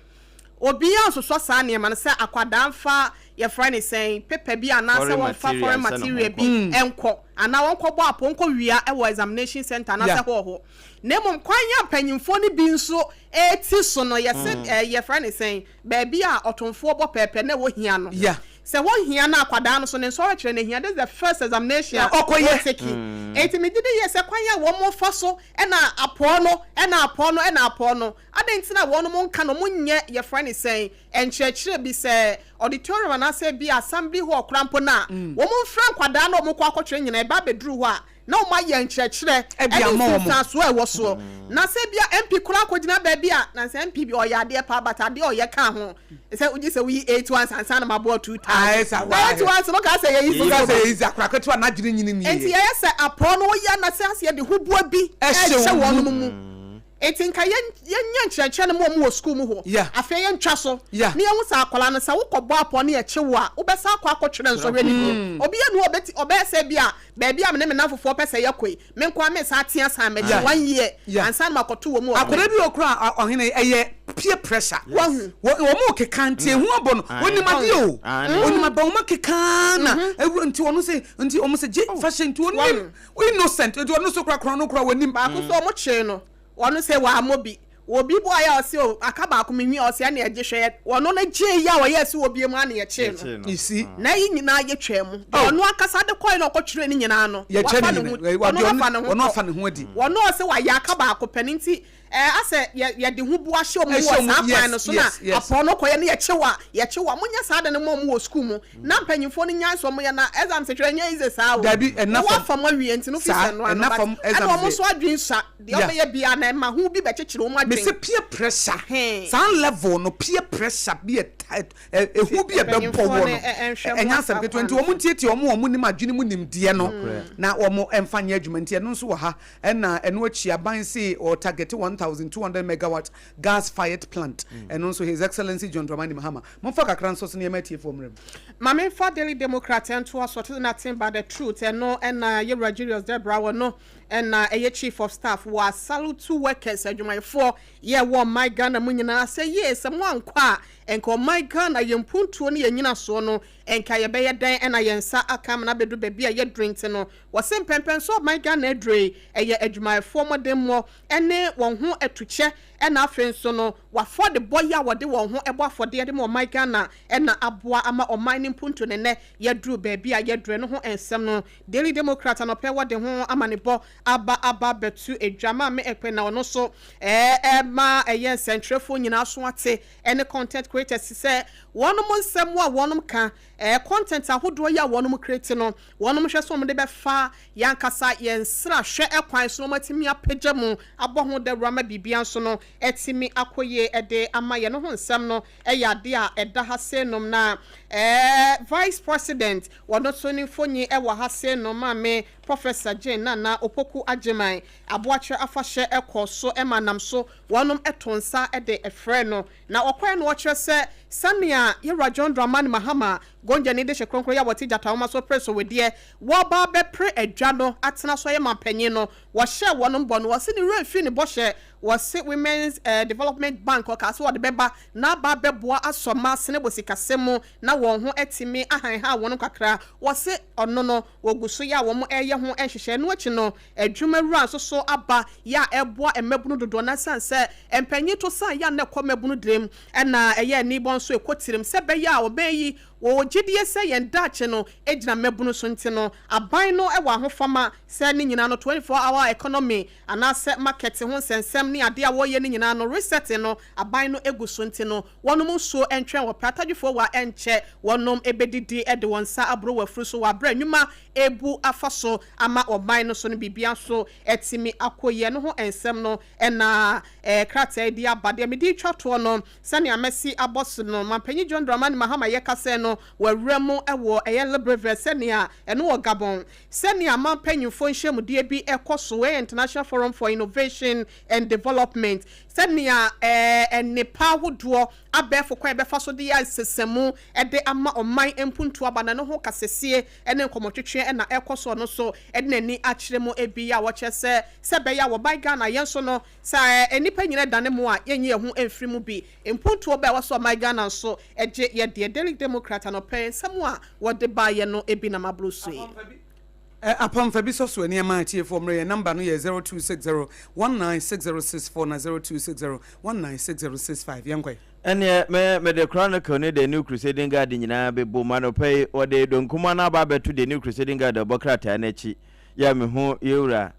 C: Obiara nsosɔ saa nneɛma no sɛ akwadaa nfa yɛfrɛ no sɛn paper bi anaasɛ wɔnfa foreign material bi nkɔ anaa wɔnkɔbɔ apɔ nkɔ wia wɔ examination center anaasɛ hall hɔ. Na mmom kwan a mpanyinfoɔ no bi nso Eti so no, yɛse eh, yɛfrɛ no sɛn, baabi a ɔtomfoɔ bɔ pɛɛpɛ na ɛwɔ hia no.
B: Yeah.
C: Sɛ ɛhɔ hia na akwadaa no so ne nsɔhwɛ kyerɛ no hia, this is the first examination a
B: Ɔkɔyɛ.
C: ɔteki. Enti megye di yie sɛ kwan a wɔfa so na apɔɔ no, na apɔɔ no, na apɔɔ no, adɛn nti na wɔnom nka na wɔnyɛ, yɛfrɛ no sɛn, nkyerɛkyerɛ bi sɛ auditorium anaasɛ ebia assembly hall koraa mpo no a, wɔmfrɛ nkwadaa na wɔkɔ akɔtwerɛ nyinaa, ɛba abɛduru hɔ a, na wɔayɛ nkyerɛkyerɛ
B: Ɛde
C: ne
B: ama wɔn.
C: nsunsuansoɔ a ɛwɔ soɔ. Na sɛ ebia MP koraa kɔgyina baabi a, na sɛ MP bi ɔyɛ adeɛ paa but adeɛ a ɔyɛ kaa ho sɛ wogye sɛ woyi 81 ansa na maboa
B: Ae,
C: 2000.
B: sa
C: Na
B: waa.
C: 81 no kaa sɛ yɛyi
B: Woka
C: sisi
B: sɛ yɛ easy, akora ketewa n'adwene nyini
C: Enti
B: nwieɛ.
C: yɛyɛ sɛ apɔw no woyɛ na sɛ asɛ yɛde huboa bi
B: Ɛhyɛ
C: ɛhyɛ
B: wɔn
C: wɔn
B: mu.
C: mu. Enti nka yɛn yɛnyɛ nkyerɛkyerɛ no ma wɔn wɔ sukuu mu hɔ.
B: Yeah.
C: Afei yɛntwa so.
B: Yeah.
C: Na yɛhu sɛ akwadaa no sɛ wokɔbɔ apɔw na yɛkye wo a, wobɛsan akɔ akɔtwerɛ nsɔhwɛ no bio. Obiara nni hɔ a ɔbɛti ɔbɛyɛ sɛ bi a baabi a me ne me nnamfofoɔ pɛ sɛ yɛkɔ yi, me nko ara mesan ate asan m'akyi
B: Yeah.
C: one year
B: Yeah.
C: ansa na makɔto wɔn mu wɔ
B: Akwadaa bi wɔ koraa a ɔhene ɛyɛ peer pressure.
C: Wahu.
B: Wɔ wɔn keka nti ehu abɔ no.
D: Aye.
B: Onim adeɛ o.
D: Aye.
B: Onim aba wɔn akeka na ewu nti ɔno sɛ nti wɔn sɛ gye fa hyɛ nti onim innocent nti ɔno nso kora korɔn no kora wɔnim.
C: Baako nso wɔn kyee no, ɔno sɛ wammɔ bi. Obi bɔ ayɛ a ɔse o aka baako menwie ɔse ɛne ɛgye hwɛ ɔno no gyee yi a ɔyɛɛ sɛ obie mu a na yɛkyee no.
B: You see?
C: Na yi nyinaa yɛtwaa mu. Deɛ ɔno ankasa de kɔe na ɔkɔtwerɛɛ ne nyinaa no,
B: Yɛkyɛ
C: wafa
B: ne
C: ne ho,
B: nyinaa.
C: ɔno wafa ne ho
B: Ɔno
C: kɔ.
B: afa ne ho adi.
C: Ɔno ɔse wayɛ aka baako pɛ no nti ɛɛ asɛ yɛ yɛde ho bu ahyɛ wɔn mu
B: Ɛhyɛ
C: wɔ
B: wɔn mu,
C: saa kwan
B: yes,
C: no so na
B: yes, yes.
C: apɔn no kɔyɛ no yɛkye wo a yɛkye wo a monyɛ saa de no ma wɔn wɔ sukuu mu na mpanyinfoɔ no nyae sɛ wɔn yɛ na exams twerɛ nyɛ easy saa o.
B: Dabi, ɛnna
C: Wowɔ
B: fam.
C: afa mu awie nti no fi
B: Saa,
C: sɛ ɛno ano
B: ɛnna
C: but
B: fam
C: ɛna
B: exams
C: wɔn
B: deɛ.
C: nso adwene sua deɛ
B: Yeah.
C: wɔbɛyɛ biara na ɛma ho bi bɛkyekyere wɔn
B: Mese
C: adwene.
B: peer pressure.
C: Hee.
B: Saa level no peer pressure bi ɛ ɛ ehu bi a ɛbɛbɔ
C: Mpanyinfoɔ
B: wɔ
C: no
B: no
C: ɛ- ɛnhwɛ
B: ɛnyɛ
C: mmoa
B: asɛm
C: saa
B: ketewa
C: kwan
B: nti
C: no
B: wɔn ntietie wɔn a wɔn nim adwene mu nimdeɛ no na wɔn mfa nyɛ adwuma nti ɛno nso wɔ ha. Ɛna ɛno akyi aban se ɔ target 1200 megawatt gas fired plant ɛno nso His Excellency John Dramani Mahama. Momfa kakra nso so nneɛma atiefoɔ mmerɛ mu.
C: Ma memfa Daily Democrat ntoa so, ɔte nothing but the truth, ɛno na Yɛwura Julius Debrah wɔ no na ɛyɛ Chief of Staff wɔ Asalutu Workers adwumayɛfoɔ yɛ wɔ ɔman Ghana mu nyinaa sɛ yie sɛ mo ankɔ a nka ɔman Ghana yɛn mpuntuo ne yɛn nyinasoɔ no nka yɛbɛyɛ dɛn na yɛn nsa aka amena abɛduru baabi a yɛduru nti no Wɔse mpɛnpɛnso a ɔman Ghana aduru yi, ɛyɛ adwumayɛfoɔ mmɔdemmɔ ne wɔn ho atukyɛ ɛna afei nso no w'afɔdebɔ yi a wɔde wɔn ho bɔ afɔdeɛ de ma ɔman Ghana na aboa ama ɔman no mpuntu ne nnɛ yɛaduru baabi a yɛaduru ɛno ho nsɛm no Daily Democrat anɔpɛ wɔde ho amanebɔ aba aba abɛto dwa. Maame Ekpe na ɔno nso ɛrema ɛyɛ nsɛntwerɛfoɔ nyinaa so ate ɛne content creators sɛ wɔnom nsɛm a wɔnom ka Ɛɛ content ahodoɔ yi a wɔnom create no, wɔnom hwɛ sɛ wɔn de bɛfa yɛn ankasa yɛn nsrahwɛ kwan so na wɔn atumi apagya mu abɔ ho dawuro ama biribiara nso no atumi akɔ yie de ama yɛn. No ho nsɛm no yɛ adeɛ a ɛda ha sei nom na ɛɛ Vice President wɔn nso ne mfonyin wɔ ha sei nom Maame Professor Jane Nana Opoku Agyemang Aboakyerɛ afahyɛ kɔɔ so ma nam so wɔnom to nsa de frɛ no Na ɔkɔe no ɔkyerɛ sɛ sɛnea Yɛwura John Dramani Mahama, Gonjani dehye kronkron yi a wɔte gyata nwoma so pere so wedeɛ, wɔreba abɛpere adwa no atena so ayɛ manpanyin no, wɔhyɛɛ wɔnom bɔ no, ɔse ne werɛ mfiri ne bɔhyɛ, wɔse Women's Development Bank ɔkaa sɛ wɔde bɛba na aba abɛboa asɔ mmaa asene wɔ sikasɛm mu na wɔn ho atumi ahanhan wɔnom kakra, wɔse ɔno no wɔgu so yɛ a wɔn reyɛ ho nhyehyɛe, ɛno akyi no Adwuma wura nso so aba yɛ a ɛboa mmabunu dodoɔ no ara ɛsiane sɛ mpanyin to san yɛ a na ɛkɔ mmabunu direm ɛna ɛyɛ anibɔ nso ɛkɔ tirim sɛ ɛbɛyɛ a ɔbɛn yi Wɔwɔ gyedie sɛ yɛn daakye no gyina mmabunu so nti no, aban no wɔ ahofama sɛ ne nyinaa no 24 hour economy anaasɛ market ho nsɛnsɛm ne adeɛ a wɔreyɛ no nyinaa no resetting no aban no gu so nti no wɔnom nsuo ntwɛn wɔpɛ atadwifoɔ wɔ a ɛnkyɛ wɔnom bɛdidi de wɔn nsa aboro wɔ afuru so wɔ aberɛ a nnwuma rebu afa so ama ɔman no so no biribiara nso atumi akɔ yie. Ɛno ho nsɛm no na krataa yi de aba. Deɛ mede retwa toɔ no, Sɛnea masi abɔ so no, Mampanyin John Dramani Mahama yɛ kasɛɛ no wɔ awura mu wɔ ɛyɛ Libreville sɛnea ɛno wɔ Gabon. Sɛnea aman mpanyimfoɔ nhyiamudie bi kɔ so ɛyɛ International Forum for Innovation and Development. Sɛnea nnepa ahodoɔ abɛɛfo kwan a yɛbɛfa so de ayɛ nsesamu de ama ɔman mpuntuo aba na ɛno ho kasasie ne nkɔmmɔtwetweɛ na ɛrekɔ so ɔno nso de n'ani akyerɛ mu bi a wɔkyerɛ sɛ sɛ ɛbɛyɛ a wɔban Ghana yɛn nso no Sɛ nnipa nyina dane mo a, yɛnyi yɛn ho mfiri mu bi. Mpuntuo bɛn a ɛwɔ sɛ ɔman Ghana nso gye yɛ deɛ? Daily Democrat anɔpa yi nsɛm a wɔde baeɛ no bi na maboro so yi.
B: Apamfa bi sɔ so nneɛma atiefoɔ mmerɛ yɛn number no yɛ 0260 196064 na 0260 196065 yɛnkɔ ɛ.
D: Ɛnneɛ me, mede Chronicle ne The New Crusading Guard nyinaa bɛbom. Anɔpa yi, wɔde donkumaa no aba abɛto The New Crusading Guard ɛbɔ krataa no akyi. Yɛ a mehu yɛn wura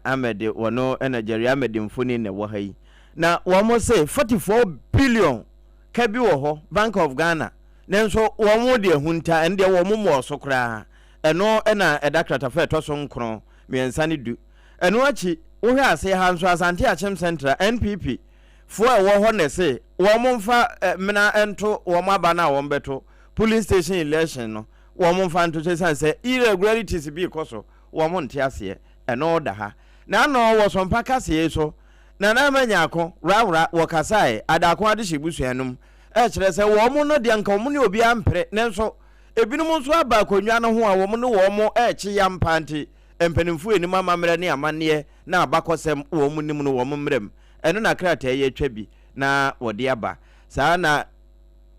D: Ahmed, wɔno na Jerry Ahmed mfoni na ɛwɔ ha yi. Na wɔn se 44 billion ka bi wɔ hɔ, Bank of Ghana, nanso wɔn de ahunta, ɛno deɛ wɔn mmɔɔ so koraa. Ɛno na ɛda kratafa a ɛtɔ so nkron, mmiɛnsa ne du. Ɛno akyi, wohwɛ ase ha nso Asante Akyem Central, NPP, foɔ a ɛwɔ hɔ na ɛse wɔn mfa mena nto wɔn aba no a wɔn bɛto polling station election no, wɔn mfa nto so ɛsiane sɛ irregularities bi rekɔ so, wɔn nte aseɛ. Ɛno da ha. Na ano wɔ Sompa kaseɛ yi so, Nana Ama Nyarko, Wrawra, wɔ kasaɛ, Adaako adehye busua no mu, ɛkyerɛ sɛ wɔn no deɛ nka wɔn ne obiara mpere, nanso ebinom nso aba akonnwa no ho a wɔn ne wɔn rekye yam paa nti mpanimfoɔ nnim amammerɛ ne amanneɛ na abakɔsɛm wɔn nim no wɔn mmerɛ mu. Ɛno na krataa yi atwa bi na wɔde aba. Saa na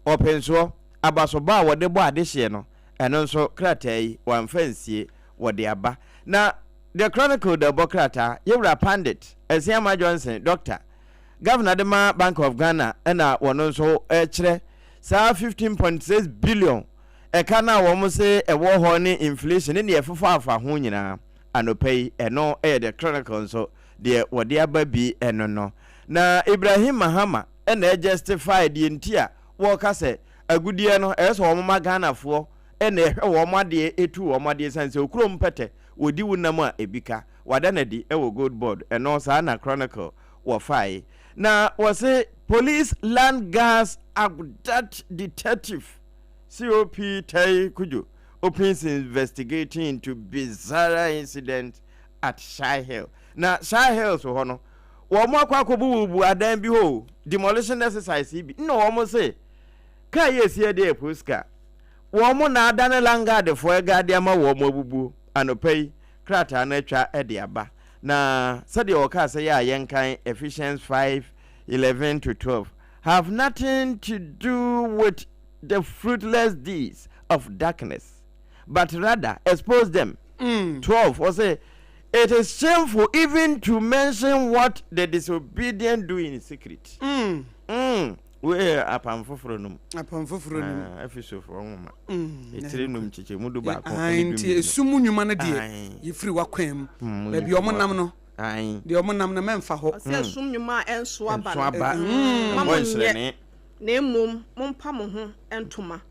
D: ɔpensoɔ, abasobɔ a wɔde bɔ adehyeɛ no, ɛno nso krataa yi wɔamfa ansie, wɔde aba. Na The Chronicle da bɔ krataa, Yɛwura Pandit, Asiamah Johnson, Dɔkta, Governor de ma Bank of Ghana na wɔno nso rekyerɛ saa 15.6 billion ɛka no a wɔn se ɛwɔ hɔ ne inflation ne deɛ ɛfefaafa ho nyinaa anɔpa yi ɛno yɛ The Chronicle nso deɛ wɔde aba bi ɛno no. Na Ibrahim Mahama na ɛjustify deɛ nti a wɔka sɛ agudeɛ no ɛyɛ sɛ wɔn ma Ghanafoɔ na ɛhwɛ wɔn adeɛ ɛtu wɔn adeɛ ɛsiane sɛ okurom pɛtɛ wɔdi wo nam a ɛbi ka wada no adi wɔ Gold Board ɛno saa na Chronicle wɔfae na wɔse Police land gas abduct detective COP Tai Kujo opens investigating into bizarre incident at Shai Hill na Shai Hills hɔ no wɔn akɔ akɔbububu adan bi hɔ o demolition exercise yi bi nna wɔn se kaa yi esi ɛdeɛ yɛ police car wɔn na adane landguardfoɔ ɛgaade ama wɔn abubuo anɔpa yi krataa no atwa de aba na sɛdeɛ wɔkaa sɛ yɛ a yɛnkan Ephesians 5 11 to 12 have nothing to do with the fruitless deeds of darkness but rather expose them 12 ɔsɛ it is shameful even to mention what the disobedient do in secret. Mm. Wei yɛ Apam Foforɔ no mu.
B: Apam Foforɔ no mu.
D: Ah, Efesofoɔ nwoma. Etire num nkyekyɛmu du baako ne du
B: Nti
D: mmienu.
B: esum mu nnwuma no deɛ yɛfiri w'akwan mu. Baabi a wɔnam no, deɛ wɔnam no mɛmfa hɔ.
C: Ɔsɛ esum nnwuma a ɛnso aba
D: Ɛnso
C: no,
D: aba.
C: mma
D: Ɛmmɔ
C: monnyɛ,
D: nhyerɛnee.
C: na mmom mompa mo ho ntoma,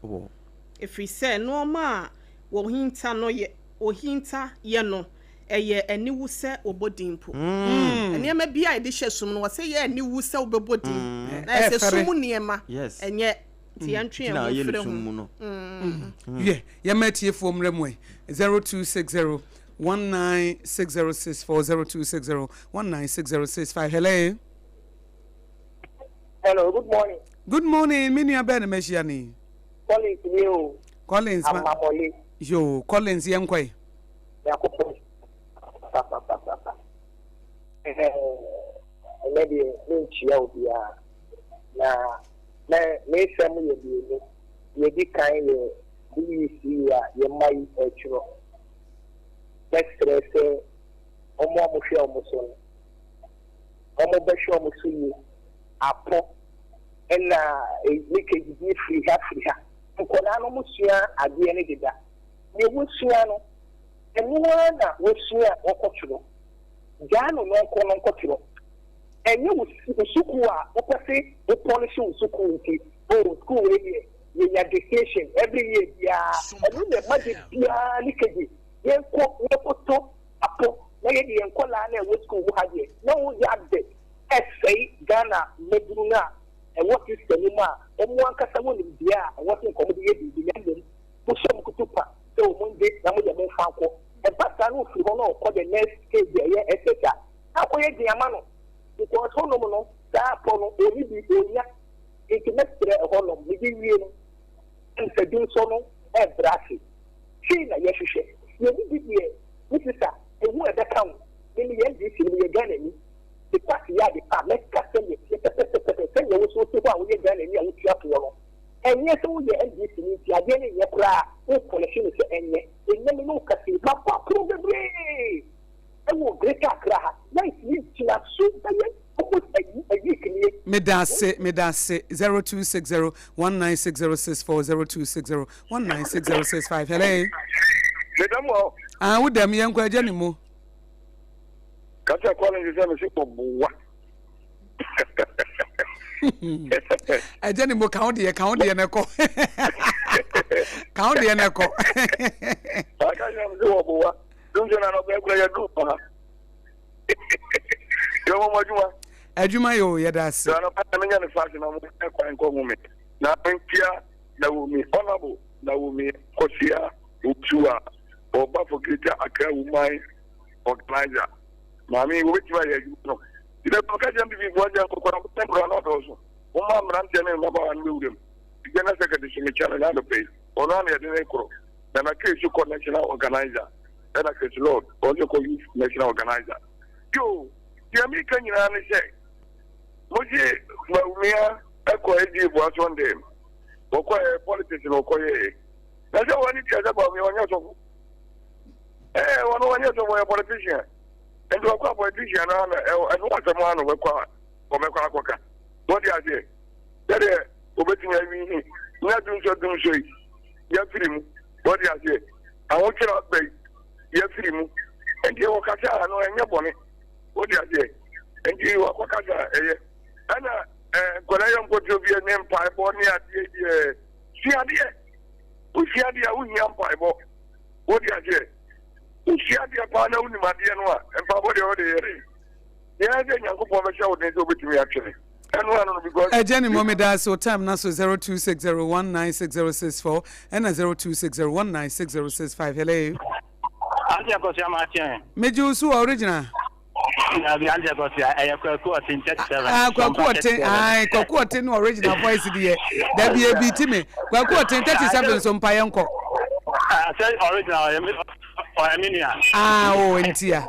C: ɛfiri sɛ nnoɔma a wɔhinta no yɛ wɔhinta yɛ no, ɛyɛ aniwu sɛ wɔbɔ din mpo. Nneɛma bi a yɛde hyɛ sum no, wɔsɛ yɛ aniwu sɛ wobɛbɔ din. Na ɛsɛ sum mu nneɛma, ɛnyɛ nti yɛntwe yɛn ho mfiri ho.
B: Wiɛ, yɛmma atiefoɔ mmra mu ɛ, 0260 196064, 0260 196065. Hello.
E: Hello, good morning.
B: Good morning, me nua bɛn na mahyia no yi?
E: Collins ni o.
B: Collins ma.
E: Amamɔle.
B: Yoo, Collins yɛnkɔ ɛ.
E: Nyankopɔn papapapapa. Ɛnɛ deɛ menkyia obiara. Na mɛ mesɛm yɛ mmienu. Deɛ ɛdi kan yɛ BEC a yɛn mma yi retwerɛ. Mɛsrɛ sɛ wɔn a wɔhwɛ wɔn so no, wɔbɛhwɛ wɔn so yie. Apo ɛna leakage bi firi ha firi ha. Nkwadaa no wɔsua adeɛ no deda. Deɛ wɔsua no, ɛno ara na wɔsua a wɔkɔtwerɛ. Gyaa no na ɔnkɔ na ɔnkɔtwerɛ. Ɛnyɛ wo wo sukuu a wopɛ se wo pɔlehye wo sukuu nti, oh sukuu wei deɛ yɛnya distinction every year biara. Ɛno na ɛma da biara leakage. Yɛnkɔ yɛnkɔtɔ apo na yɛde yɛn nkwadaa no a ɛwɔ sukuu mu ha deɛ na woyɛ advert ɛsɛe Ghana mmabunu no a ɛwɔ system no mu a wɔn ankasa wɔ nimdeɛ a ɛwɔ sɛ nka wɔde yɛ biribi na mmom mohyɛ wɔn kutupa sɛ wɔn ngye na moyɛ momfa nkɔ. Ɛba saa na ɔfiri hɔ na ɔkɔ the next stage a ɛyɛ SS a, na akɔyɛ den ama no because hɔnom no saa apɔ no ɔnni bi, ɔnnya. Nti mɛsrɛ ɛhɔnom mede wie no mfadwunsɔ no ɛbrɛ ase. Sei na yɛhwehwɛ. Yɛn bi deɛ me sista ehu a ɛbɛka wo. Me meyɛ NDC ni meyɛ Ghanani. Me party yɛ ade pa a mɛka sɛdeɛ ɛteɛ pɛpɛpɛpɛ sɛdeɛ wo nso wote hɔ a woyɛ Ghanani a wotua toɔ no. Ɛnyɛ sɛ woyɛ NDC ni nti adeɛ no nyɛ koraa a wo pɔlehye no sɛ ɛnyɛ. Ɛnnɛ me ne wo kasa yi mabɔ apono bebree ɛwɔ Greater Accra ha. Light yi gyina so bɛyɛ almost a week nie.
B: Medase medase 0260 196064 0260 196065 hello.
F: Meda mu hɔ.
B: Ah wo dɛm yɛn kɔ agya ne mu.
F: Kasa kɔlɛnji sɛ mesi ɔbowa.
B: Agya ne mu ka wo deɛ ka wo deɛ na ɛkɔ. Ka wo deɛ na ɛkɔ.
F: Aka nyina mesi ɔbowa. Dunso na nɔpɛ kura yɛ du ha. Yɛ wɔn adwuma.
B: Adwuma yɛ o yɛda ase.
F: Na nɔpɛ na menya ne faase na mo kwan kɔ ho me. Na mentia Naomi Honourable Naomi Kwasia Owusu a ɔba for Greater Accra Woman Organizer. Maame yi wɔbɛtumi ayɛ adwuma no. Nti na meka kyerɛ MPP foɔ sɛ nkɔkora ne mmorɔ no ɔdɔɔso. Momma mmeranteɛ ne mmabaawa no bɛwura mu. General Secretary so mekyia no n'anɔpa yi. Ɔno ara na yɛde no korɔ. Nana Kay so kɔ National Organizer. Ɛna Chris Lord ɔno nso kɔ Youth National Organizer. Yo, deɛ meka nyinaa ne sɛ mogye Bawumia ɛkɔ ADA Boa Sunday no. Wɔkɔɛ politics na wɔkɔyɛɛ. Na sɛ wɔn ani tua sɛ Bawumia ɔnyɛ sɔfo. Ɛɛ wɔn wɔnyɛ sɔfo ɔyɛ politician. Nti wɔkɔ a politician no ana ɛno asɛm ano wɔbɛkɔ a wɔbɛkɔ akɔka. Wɔde aseɛ sɛdeɛ wɔbɛtumi awi na dumsɔ dumsɔ yi yɛafiri mu. Wɔde aseɛ ahokyerɛ aba yi yɛafiri mu. Nti wɔkasa a no ɛnyɛ bɔne. Wɔde aseɛ nti wɔkɔkasa ɛyɛ ɛna nkwadaa yɛ nkɔtuo bi ne mpaebɔ ne adeɛ deɛ suadeɛ wosua adeɛ a wohia mpaebɔ wode aseɛ wosua adeɛ paa na wonim adeɛ no a mpaebɔ deɛ wode yɛ de deɛ sɛ Nyankopɔn bɛhyɛ wo den sɛ wobɛtumi atwene ɛno ano no because
B: Ɛgya ne mmɔ meda ase o time na so 0260196064 ɛna 0260196065 hello.
G: Auntie Akosua Makyɛn.
B: Megye wo so wɔ original.
G: Dabi Auntie Akosua ɛyɛ Kwaku Ɔten 37.
B: Ah Kwaku Ɔten ayi Kwaku Ɔten no original voice deɛ dabi ebi ti mi Kwaku Ɔten 37 so mpa yɛn kɔ.
G: Ah sɛ original ɔyɛ mi ɔyɛ mi nua.
B: Ah o ntia.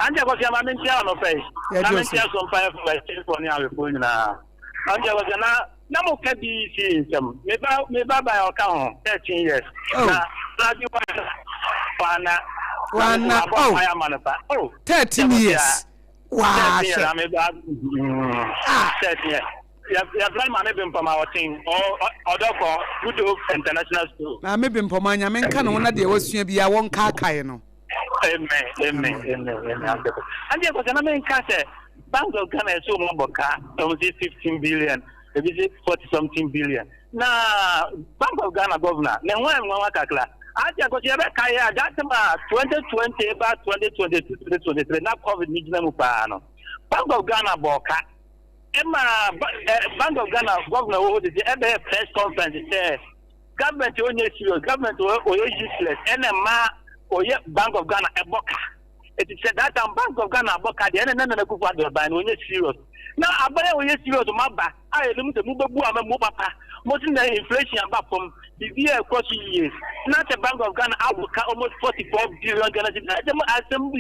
G: Auntie Akosua ma mi ntia ɔnɔpɛ yi. Na mi ntia so mpa yɛ fo ɛkyɛnfoɔ ne awefoɔ nyinaa. Auntie Akosua na. Na mo ka BEC nsɛm. Me ba me ba ba ɔka ho 13 years.
B: Oh.
G: Na na bi wana wana.
B: Wana oh.
G: Aya ma no pa. Oh.
B: 13 years. Waa
G: hwɛ. Na me ba. Ah. 13 years. Ya ya fly maame Bempɔma ɔten ɔdɔkɔ Good Hope International School.
B: Maame Bempɔma nyame nka ne ho na deɛ wasua biara wɔnkaakae no.
G: Amen amen amen amen. Andi akɔsɛ na menka sɛ Bank of Ghana ɛsɛ wɔn abɔ ka wɔn sɛ 15 billion ebi sɛ 40 something billion na Bank of Ghana governor ne ho ɛnwanwa kakra adi akɔsɛ yɛbɛka yɛ a that time a 2020 ba 2022 2023 na COVID ne gyina mu paa no Bank of Ghana bɔ ka ɛma Bank of Ghana governor wɔ hɔ de sɛ ɛbɛyɛ press conference sɛ Government ɔnyɛ serious, government ɔyɛ useless ɛna ɛma ɔyɛ Bank of Ghana ɛbɔ ka. Eti sɛ that time Bank of Ghana abɔ ka deɛ ɛna na Nana Akufo Addo aban no ɔnyɛ serious. Na aban a ɔyɛ serious mo aba a yɛnim sɛ mo bɛbu ama mu papa, mo se na inflation aba fam, biribi a ɛkɔ so yie. Na sɛ Bank of Ghana abɔ ka almost 44 billion Ghana cedis, asɛm asɛm.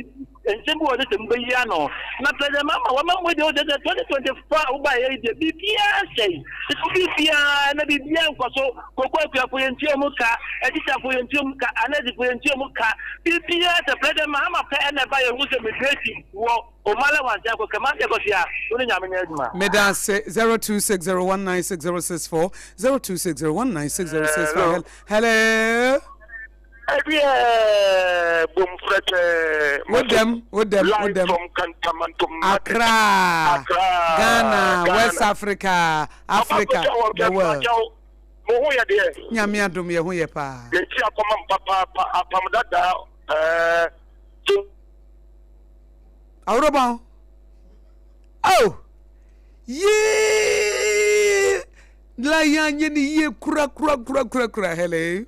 G: Nsɛm bi wɔ hɔ sɛ mobɛyi ano. Na President Mahama wama mo deɛ ɔsɛ sɛ 2024 a wobaeɛ yi deɛ biribiara sɛe. Ɛso biribiara na biribiara nkɔ so. Koko akuafo yɛntua mu ka, atikyafo yɛntua mu ka, anɛsefo yɛntua mu ka. Biribiara sɛ President Mahama pɛ ɛna ɛba yɛhu sɛ migration wɔ Omala Wansi akɔ Kumasi akɔsia wo ne Nyame nyɛ adwuma.
B: Meda ase 0260196064 0260196065 hello.
F: Ɛdeɛ bom frɛtɛɛ.
B: Wo dɛm, wo dɛm, wo dɛm.
F: Live from Kantamanto Market.
B: Accra,
F: Accra,
B: Ghana,
F: Ghana.
B: West Africa, Africa, the world.
F: Mo ho yɛ deɛ.
B: Nyame adom yɛ ho yɛ paa.
F: Yɛn ti akɔma m papaapa apam dada ɛɛ.
B: Awurobɔn. Oh! Yee! La yɛn anyɛ ne yie kura kura kura kura kura hello.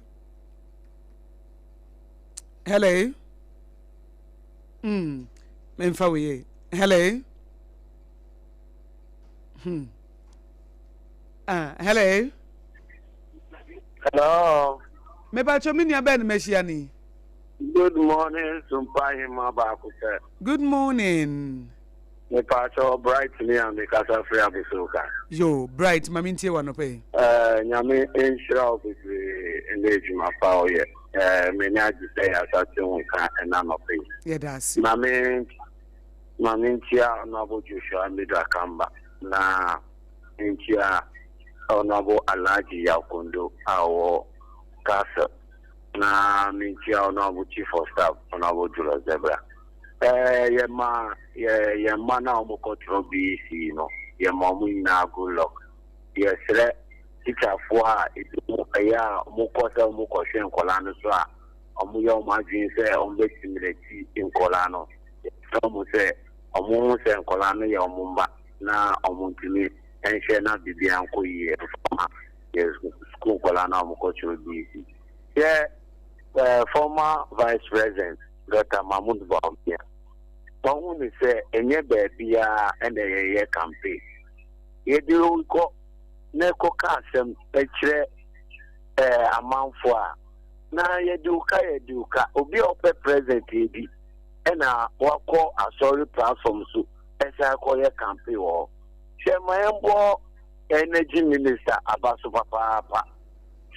B: Hello. Memfa wo yie. Hello. Ah, hello.
H: Hello.
B: Mepacho me nua bɛn na mahyia ni.
H: Good morning, Sumpahima baako pɛ.
B: Good morning.
H: Mepacho Bright ni a mekasa firi Abosoka.
B: Yo, Bright, ma mentie wo anɔpa yi.
H: Eh, Nyame nhyira wo bebree ne adwuma pa ɔyɛ. Eh, m'ani agye sɛ yɛasate wo nka ɛna anɔpa yi.
B: Yɛda ase.
H: Ma me ma menkyia Honorable Joshua Amidu Akamba na menkyia Honorable Alhaji Yaw Kondo a ɔwɔ Castle na menkyia Honorable Chief of Staff Honorable Julius Debra. Eh, yɛma yɛ yɛn mma no a wɔkɔtwerɛ BEC no, yɛma wɔn nyinaa good luck. Yɛsrɛ tikyafoɔ a ebinom ɛyɛ a wɔkɔ sɛ wɔkɔhwɛ nkwadaa no so a wɔyɛ wɔn adwene sɛ wɔbɛsimilati nkwadaa no. Yɛsrɛ wɔn sɛ wɔhu sɛ nkwadaa no yɛ wɔn mma na wɔntumi nhwɛ na biribiara nkɔ yie mfa ma yɛ sukuu nkwadaa no a wɔkɔtwerɛ BEC. Yɛ eh, former vice president Dɔkta Mahmood Bawumia, wahu no sɛ ɛnyɛ baabiara na yɛyɛ campaign. Yɛde wo kɔ na ɛkɔka asɛm kyerɛ eh, amanfoɔ a, na yɛde wo ka yɛde wo ka. Obi a ɔpɛ president edi ɛna wakɔ asɔre platform so ɛsan kɔyɛ campaign wɔ hɔ. Hwɛ ma yɛmbɔ energy minister aba so papaapa.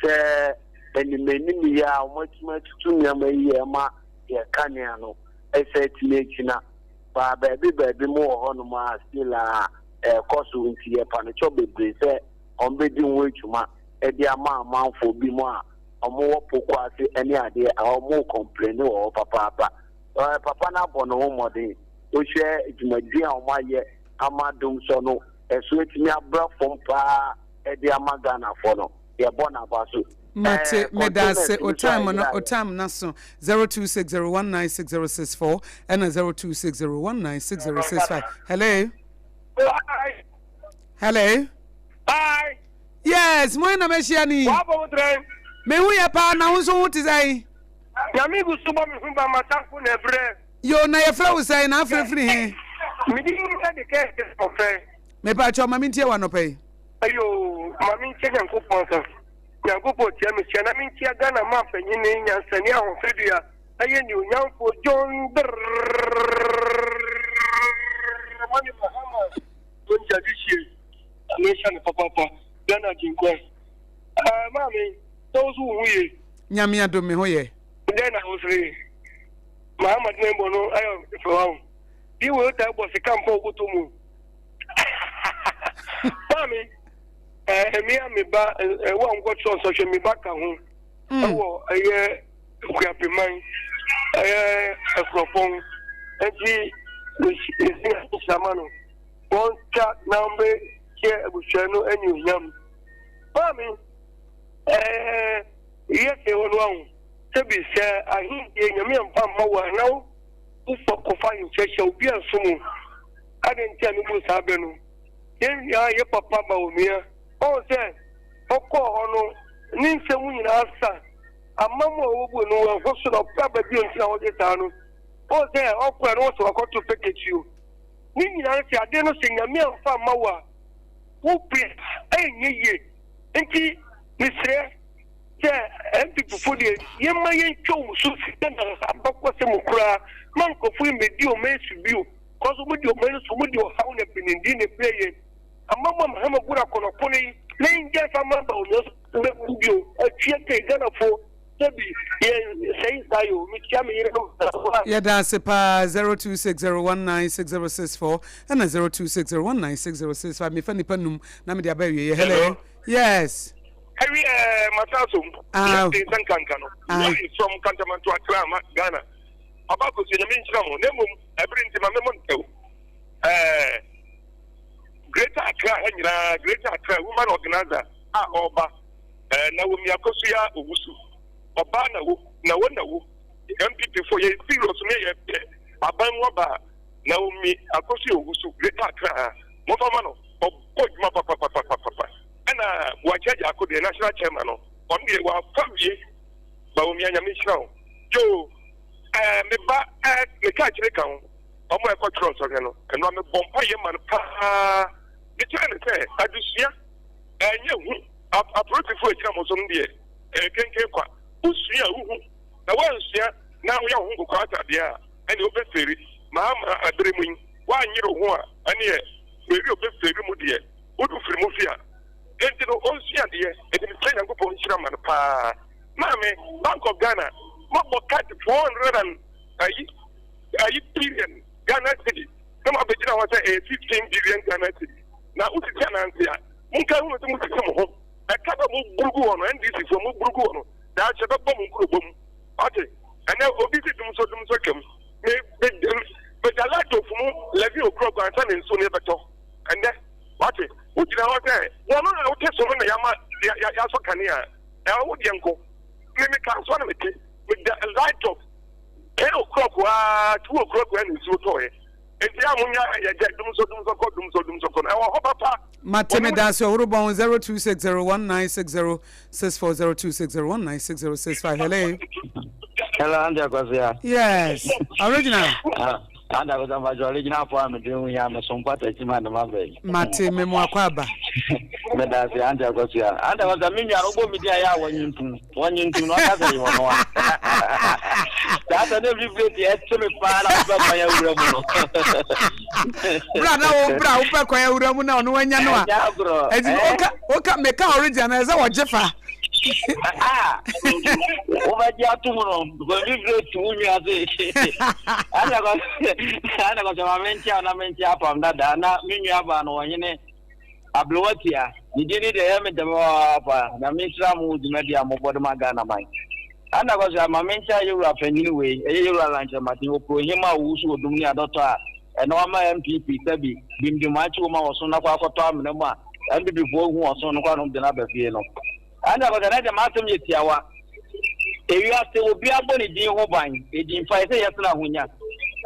H: Sɛ animanim yi a wɔatumi atutu nneɛma yi yɛ ma yɛ kanea no ɛsɛ atumi agyina baa baabi baabi mu wɔ hɔnom a still a ɛrekɔ so nti yɛpa no kyɛw bebree sɛ wɔbɛdi ho adwuma de ama amanfoɔ bi mu a wɔwɔ poko ase ne adeɛ a wɔn kɔmpleni wɔ hɔ papaapa. Papa no abɔ ne ho mmɔden. Wohwɛ dwumadie a wɔayɛ ama Dumsɔ no ɛso atumi abra fam paa de ama Ghanafoɔ no. Yɛbɔ n'aba so.
B: Mate,
H: Ɛɛ,
B: meda
H: containers
B: ase.
H: no
B: O
H: nso a
B: time no,
H: yɛyeraeɛ.
B: o time no aso. 0260196064 ɛna 0260196065. Hello?
F: Hi.
B: Hello?
F: Hi.
B: Yes, mo na mehyia ni.
F: Wabɔ wo trɛn.
B: Me ho yɛ paa na wo nso ho te sɛn?
F: Nyame gu so bɔ me ho ban m'atamfo na ɛbrɛ.
B: Yo, na yɛfrɛ wo sɛn na afrɛfiri he?
F: Me din de Kɛɛkɛ Ɔfɛ.
B: Mepakyɛw ma mentie wo anɔpa yi.
F: Ayoo ma menkyia Nyankopɔn asafo Nyankopɔn tia me kyia na menkyia Ghana man panyini nyansani ahofadua ɛyɛ nuonyamfoɔ John Dramani Mahama John Gyadehye Nyame nhyira no papaapa Ghana agyenkwa Ɛɛ maame sɛ wo so wo ho ye?
B: Nyame adom me ho yɛ.
F: Dɛn na wosere? Mahama de ne bɔ no ayɛ fɛ wa ho. Di wo taa bɔ sika mfa wo bɔtɔ mu. Maame, ɛɛ me a me ba ɛwɔ a nkɔtɔ nsɔhwɛ me ba ka ho. Ɛwɔ ɛyɛ Kuapeman ɛyɛ Ɛkurɔpɔn nti mesi nhyira no wɔn twa na wɔn bɛ hyɛ abusua no anuonyam. Maame, ɛɛ yɛ sɛ wɔn ahu sɛbi sɛ ahenni nyame amfa mma wo a na wofɔ kɔfa nhyɛhyɛ obi anso mu. Adɛn nti a mibu saa bɛ no? Yɛn nua yɛ papa ma onua. Ɔhu sɛ ɔkɔɔ hɔ no, ne nsɛm nyinaa sa. Amammu a wobu no wɔ ɛho so na ɔpɛ aba bio nti na ɔyɛ saa no. Ɔhu sɛ ɔkɔɛ no wɔsɛ wakɔto pɛkɛtuo. Ne nyinaa no sɛ ade no sɛ Nyame amfa amma wo a, wo pere a ɛnyɛ yie. Nti mesrɛ.
I: Sɛ NPP fo deɛ yɛmma yɛntwa wɔn so sika na abakɔsɛm mu koraa ma nkurɔfoɔ yi mmɛdi ɔman yi so bio cause wɔn di ɔman yi so wɔn di ɔhaw na benindi na ɛbrɛ yɛn ama mo a Mahama bu no akɔnɔkɔnɔ yi na yɛngyae fa ma Bawumia nso mmɛbu bio atwea kei Ghanafoɔ sɛbi yɛn sɛe saa yi o mekyia me yerenom nyinaa.
B: Yɛda ase paa 0260196064 ɛna 0260196065 mefa nipa num na mede aba awieɛ hello yes.
F: Ɛwi ɛɛ masa so
B: Ah.
F: yɛ den sɛ nkanka no
B: Ah.
F: Live from Kantamanto Accra ma Ghana Ɔba Akosua Nyame nhyira mo na mmom ɛbere nti ma memmɔ ntɛw ɛɛ Greater Accra ha nyinaa Greater Accra woman organizer a ɔreba ɛɛ Naomi Akosua Owusu ɔbaa na wo na wo na wo NPP fo yɛ serious ne yɛ pɛ aban mu aba a Naomi Akosua Owusu Greater Accra ha momfa ma no ɔbɔ adwuma papapapapapa Ɛna Boakye Agyarko deɛ national chairman no ɔno deɛ wafa wie Bawumia Nyame nhyira wo yoo ɛɛ me ba ɛɛ me ka akyire ka ho ɔmo a ɛkɔ twerɛ nsɔhwɛ no ɛno a me bɔ mpa yɛ ma no paa me kyerɛ no sɛ adesua ɛnyɛ hu apolisifoɔ agyina mo so no deɛ ɛyɛ kenken kwa wosua a wohu na woansua na woyɛ wo ho nkokɔ atadeɛ a ɛne wobɛferi maa ma ɛbere mu yi woanyere wo ho a ɛneɛ baabi a wobɛferi mu deɛ Wodu firi mu fi a, enti no ɔnsua adeɛ, enti mesrɛ Nyankopɔn nhyira ma no paa. Maame, Bank of Ghana, moabɔ cut 400 and ayi, ayi billion Ghana cedi, na moabɛgyina hɔ sɛ ɛyɛ 15 billion Ghana cedi, na wosisi ananse a, monka nhunu sɛ mosisi mo ho. Ɛka bɛ moburu gu hɔ no, NDC foɔ moburu gu hɔ no, daakye ɛbɛbɔ mo nkurobɔ mu. Wate? Ɛnɛ obi si dumsɔ dumsɔ twam. Me, me, me, da light off mu 11 o'clock ansa na nsuo no ɛbɛtɔ. Ɛnnɛ, wate, wogyina hɔ sɛ wɔn a wote so no na yɛama yɛasɔ kanea. Ɛwɔ wo deɛ nko. Me me kaa so na mete. Meda light of 10 o'clock aa 2 o'clock aa na nsuo tɔɔɛ. Enti a monya yɛgya dumsɔ dumsɔ kɔ dumsɔ dumsɔ kɔ no ɛwɔ hɔ papa.
B: Mate me da ase ɔworobɔn 0260196064 0260196065 hello.
J: Hello, Auntie Akosua.
B: Yes, original.
J: Ah, Auntie Akosua, mpatsɔ original fo a mede ho hia me so mpata akyi ma ne ma bɛyi.
B: Mate me mo akɔ aba.
J: Meda ase Auntie Akosua. Auntie Akosua, me nua no wobɔ me din a yɛ a wɔnye ntum. Wɔnye ntum na ɔka sɛ yɛ ɔno a. Saa sɛ ne fifire deɛ ɛte me paa na wopɛ kwan awura mu no.
B: Bra na wo bra wopɛ kwan awura mu na ɔno wanya no a.
J: Ɛnyɛ agorɔ.
B: Ɛti woka woka meka original na ɛsɛ wɔgye fa.
J: Ah, wobɛgye ato mu no because fifire tu wo nwa se. Ɛna kɔ ɛna kɔ sɛ ma menkyea na menkyea apam dada na me nua baa no ɔhene Aberewa Tia, ne din ne deɛ ɛyɛ me dɛ papaapa. Nyame nhyira mo wɔ dwumadi a mobɔ de ma Ghana man. Ɛna kɔ so ama me nkyɛ yɛwura panyin wei, ɛyɛ yɛwura Lankyerɛmaten, Okurohema a ɔwusu odum ne adɔtɔ a ɛnɛ wama NPP sɛbi bimdim akye wom a wɔso no akɔ akɔtɔ amena mu a NPP foɔ hu ɔso no kɔ anom de no aba fie no. Ɛna kɔ so ɛnɛ deɛ m'asɛm yɛ tiawa. Ewiase obiara bɔ ne din ho ban, edin pa ɛsɛ yɛsene ahonya.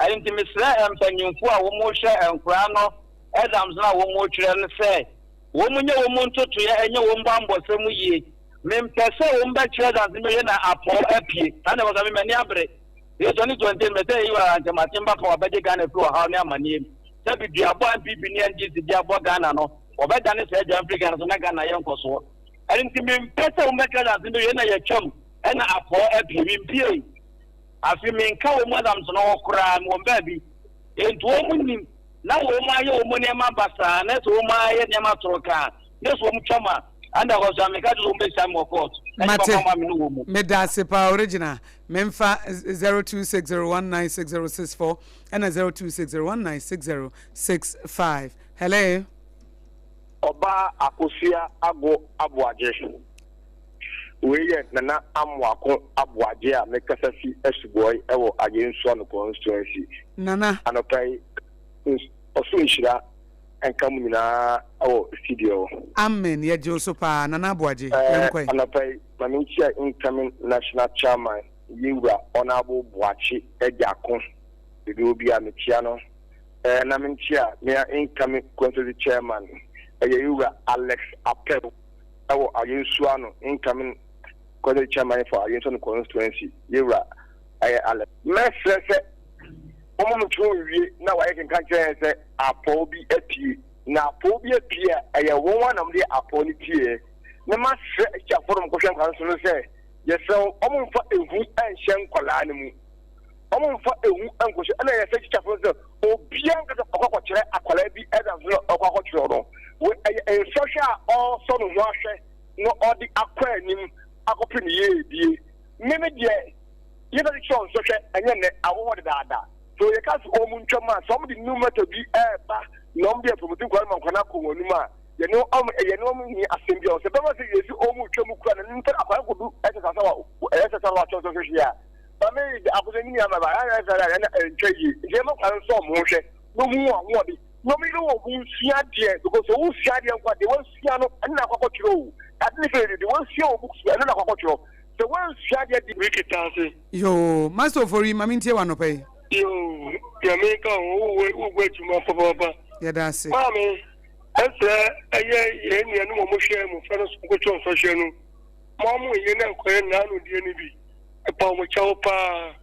J: Ɛno nti mesrɛ mpanyinfoɔ a wɔn hwɛ nkoraa no Exams no a wɔretwerɛ no sɛ wɔnyɛ wɔn ntotoeɛ nyɛ wɔn bammɔsɛm yie. Mempɛ sɛ wɔbɛtwerɛ exams no bɛwie na apɔw apue. Saa na ɛwɔ sɛ me m'ani abere. Yɛ 2020 no mɛsɛ yɛyi wɔ ankyɛ mate mba pa wɔabɛgye Ghana afiri ɔhaw ne amaneɛ mu. Sɛ bi duabɔ a NPP ne NDC de abɔ Ghana no, wɔbɛdane saa dwa mfiri Ghana so na Ghana ayɛ nkɔsoɔ. Ɛno nti mempɛ sɛ wɔbɛtwerɛ exams no bɛwie na yɛtwam na apɔw apue. Mempiei. Afe menka wɔn exams no ho koraa, mewɔ baabi. Enti wɔn nim. na wɔn ayɛ wɔn nneɛma basaa na sɛ wɔn ayɛ nneɛma torokaa na sɛ wɔn twam a ɛnna hɔ so a meka kyerɛ sɛ wɔn bɛhyia me wɔ court ɛne
B: Mate.
J: papa ma me ne wɔn mu.
B: Meda ase paa original. Memfa 0260196064 ɛna 0260196065. Hello.
K: Ɔbaa Akosua Ago Aboagye. Wei yɛ Nana Amoako Aboagye a mekasa fi Asubɔe wɔ Ayensuano constituency.
B: Nana.
K: Anɔpa yi, ɔsoro nhyira nka mo nyinaa wɔ studio hɔ.
B: Amen, yɛgye wo so paa Nana Aboagye, yɛnkɔ ɛ.
K: Anɔpa yi, ma menkyia incoming National Chairman Yewura Honourable Boakye Agyarko, baabi ɔwɔ biara mekyia no. Na menkyia mea incoming constituency Chairman, ɛyɛ Yewura Alex Apew. wɔ Ayensuano incoming constituency chairman for Ayensuano constituency, Yewura ɛyɛ Alex. Mɛsrɛ sɛ wɔma me twerɛ nwie na wɔayɛ kenkan kyerɛ yɛn sɛ apɔw bi apue. Na apɔw bi apue a, ɛyɛ wɔn a na wɔde apɔw no pieɛ. Na masrɛ atikyafoɔ no wɔnkɔhwɛ nkwadaa no so no sɛ, yɛsrɛ wo, wɔmfa ehu nhyɛ nkwadaa no mu. Wɔmfa ehu nkɔhyɛ. Ɛna yɛsrɛ atikyafoɔ no sɛ, obiara nka sɛ ɔkɔ akɔkyerɛ akwadaa bi exams no ɔkɔ akɔtwerɛ no. Wei ɛyɛ nsɔhwɛ a ɔresɔ ne ho ahwɛ na ɔde akɔ anim akɔpɛ ne yiedie. Me me deɛ, yɛbɛde kyerɛ nsɔhwɛ ɛnyɛ nnɛ, awɔ hɔ dedaada. So yɛka sɛ wɔn ntwam a, sɛ wɔde new method bi ɛreba na wɔde apromoti nkwadaa no ma nkwadaa no akɔ wɔn anim a, yɛne wɔn yɛne wɔn nni asɛm biara. Sɛ bɛma sɛ yɛsi wɔn retwa mu kura na nipa akwadaa no kɔdu ɛsɛ sɛ wa ɛyɛ sɛ sɛ watwɛn sɛ hwehwɛ a, maame yi akɔsɛ ne nua ma ba ɛyɛ sɛ ɛna ɛntwa yie. Nti yɛma nkwadaa no nsɔ wɔn ho hwɛ na wɔn hu ahoɔden na wɔn yere wɔn ho nsua adeɛ because sɛ wosua adeɛ nko a deɛ wasua no ɛno na akɔ akɔtwerɛ o. Ade ne fɛ deɛ wasua wɔ books ɛno na akɔ akɔtwerɛ. Sɛ wansua adeɛ de.
I: Wiki Tase.
B: Yoo, Master Ofori, ma mentie wo anɔpa yi.
I: Yoo, Nyame nka wo ho, wo bɔ adwuma papaapa.
B: Yɛda ase.
I: Maame, ɛsɛ ɛyɛ yɛn nuanom a wɔhwɛ mmofra no so nkɔtɔ nsɔhwɛ no, ma wɔn nyɛ na nkɔyɛ nnaanodeɛ no bi. Ɛpa wɔn kyɛw paa.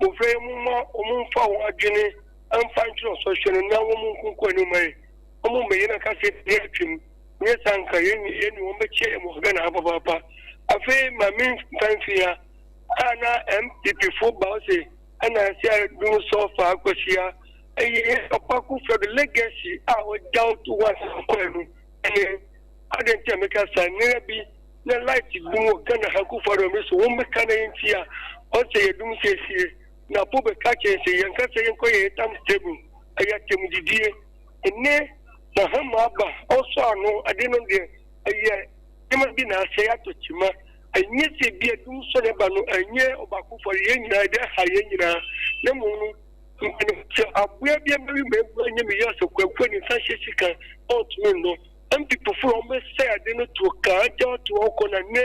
I: Mmofra yi momma wɔn mfa wɔn adwene mfa nkyerɛ nsɔhwɛ no na wɔn nkonkɔ anim ma yɛn. Wɔn mmɛyɛ na nka sɛ yɛn atwam. Nyɛ saa nka yɛn yɛne wɔn bɛkyɛ yɛn wɔ Ghana ha papaapa. Afei ma me mfa mfi ha a na MPP fo ba ɔse ɛna sɛ dum sɔ fa akwasia ɛyɛ papa Akufo-Addo legacy a ɔgyaw to hɔ ansa na ɔkɔɛ no ɛne adɛn nti a meka saa nnera bi na light dum wɔ Ghana ha Akufo-Addo me so wɔn bɛka na yɛnti a ɔsɛ yɛdum siesie na po bɛka kyɛn sɛ yɛnka sɛ yɛnkɔ yɛ tam stable ɛyɛ atɛmdidie Nnɛ Mahama aba ɔsɔ ano ade no deɛ ɛyɛ nneɛma bi na asɛe atɔ kyima. Ɛnyɛ sɛ bi a dumsɔ na ɛba no ɛnyɛ ɔbaakofo a yɛn nyinaa ɛde ha yɛn nyinaa na mmom no mpanyinfo sɛ aboa bi abɛwi ma ebu anyɛ me yɛ sɛ kwaku a ne nsa hyɛ sika na ɔntumi nnɔ. NPP fo a wɔbɛsɛe ade no to kaa agya ato hɔ kɔ na nnɛ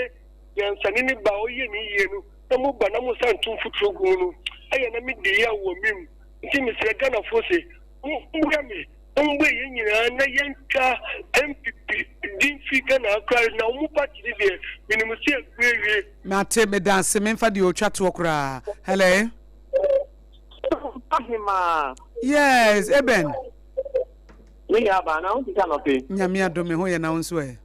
I: nyansane ne ba a ɔyɛ ne yie no na mo ba na mo san to mfuturo gu mu no ɛyɛ na me di yaw wɔ me mu nti mesrɛ Ghanafoɔ sɛ Mommoa me, mommoa yɛn nyinaa na yɛntwa NPP din mfiri Ghana ha koraa na wɔn party no deɛ menim sɛ agu awie.
B: Mate, medase, memfa deɛ ɔtwa toɔ koraa. Hello.
L: Ahemaa.
B: Yes, Eben.
L: Me nua baa na wo te sɛ anɔpɛ yi.
B: Nyame adom me ho yɛ na wo nso ɛ.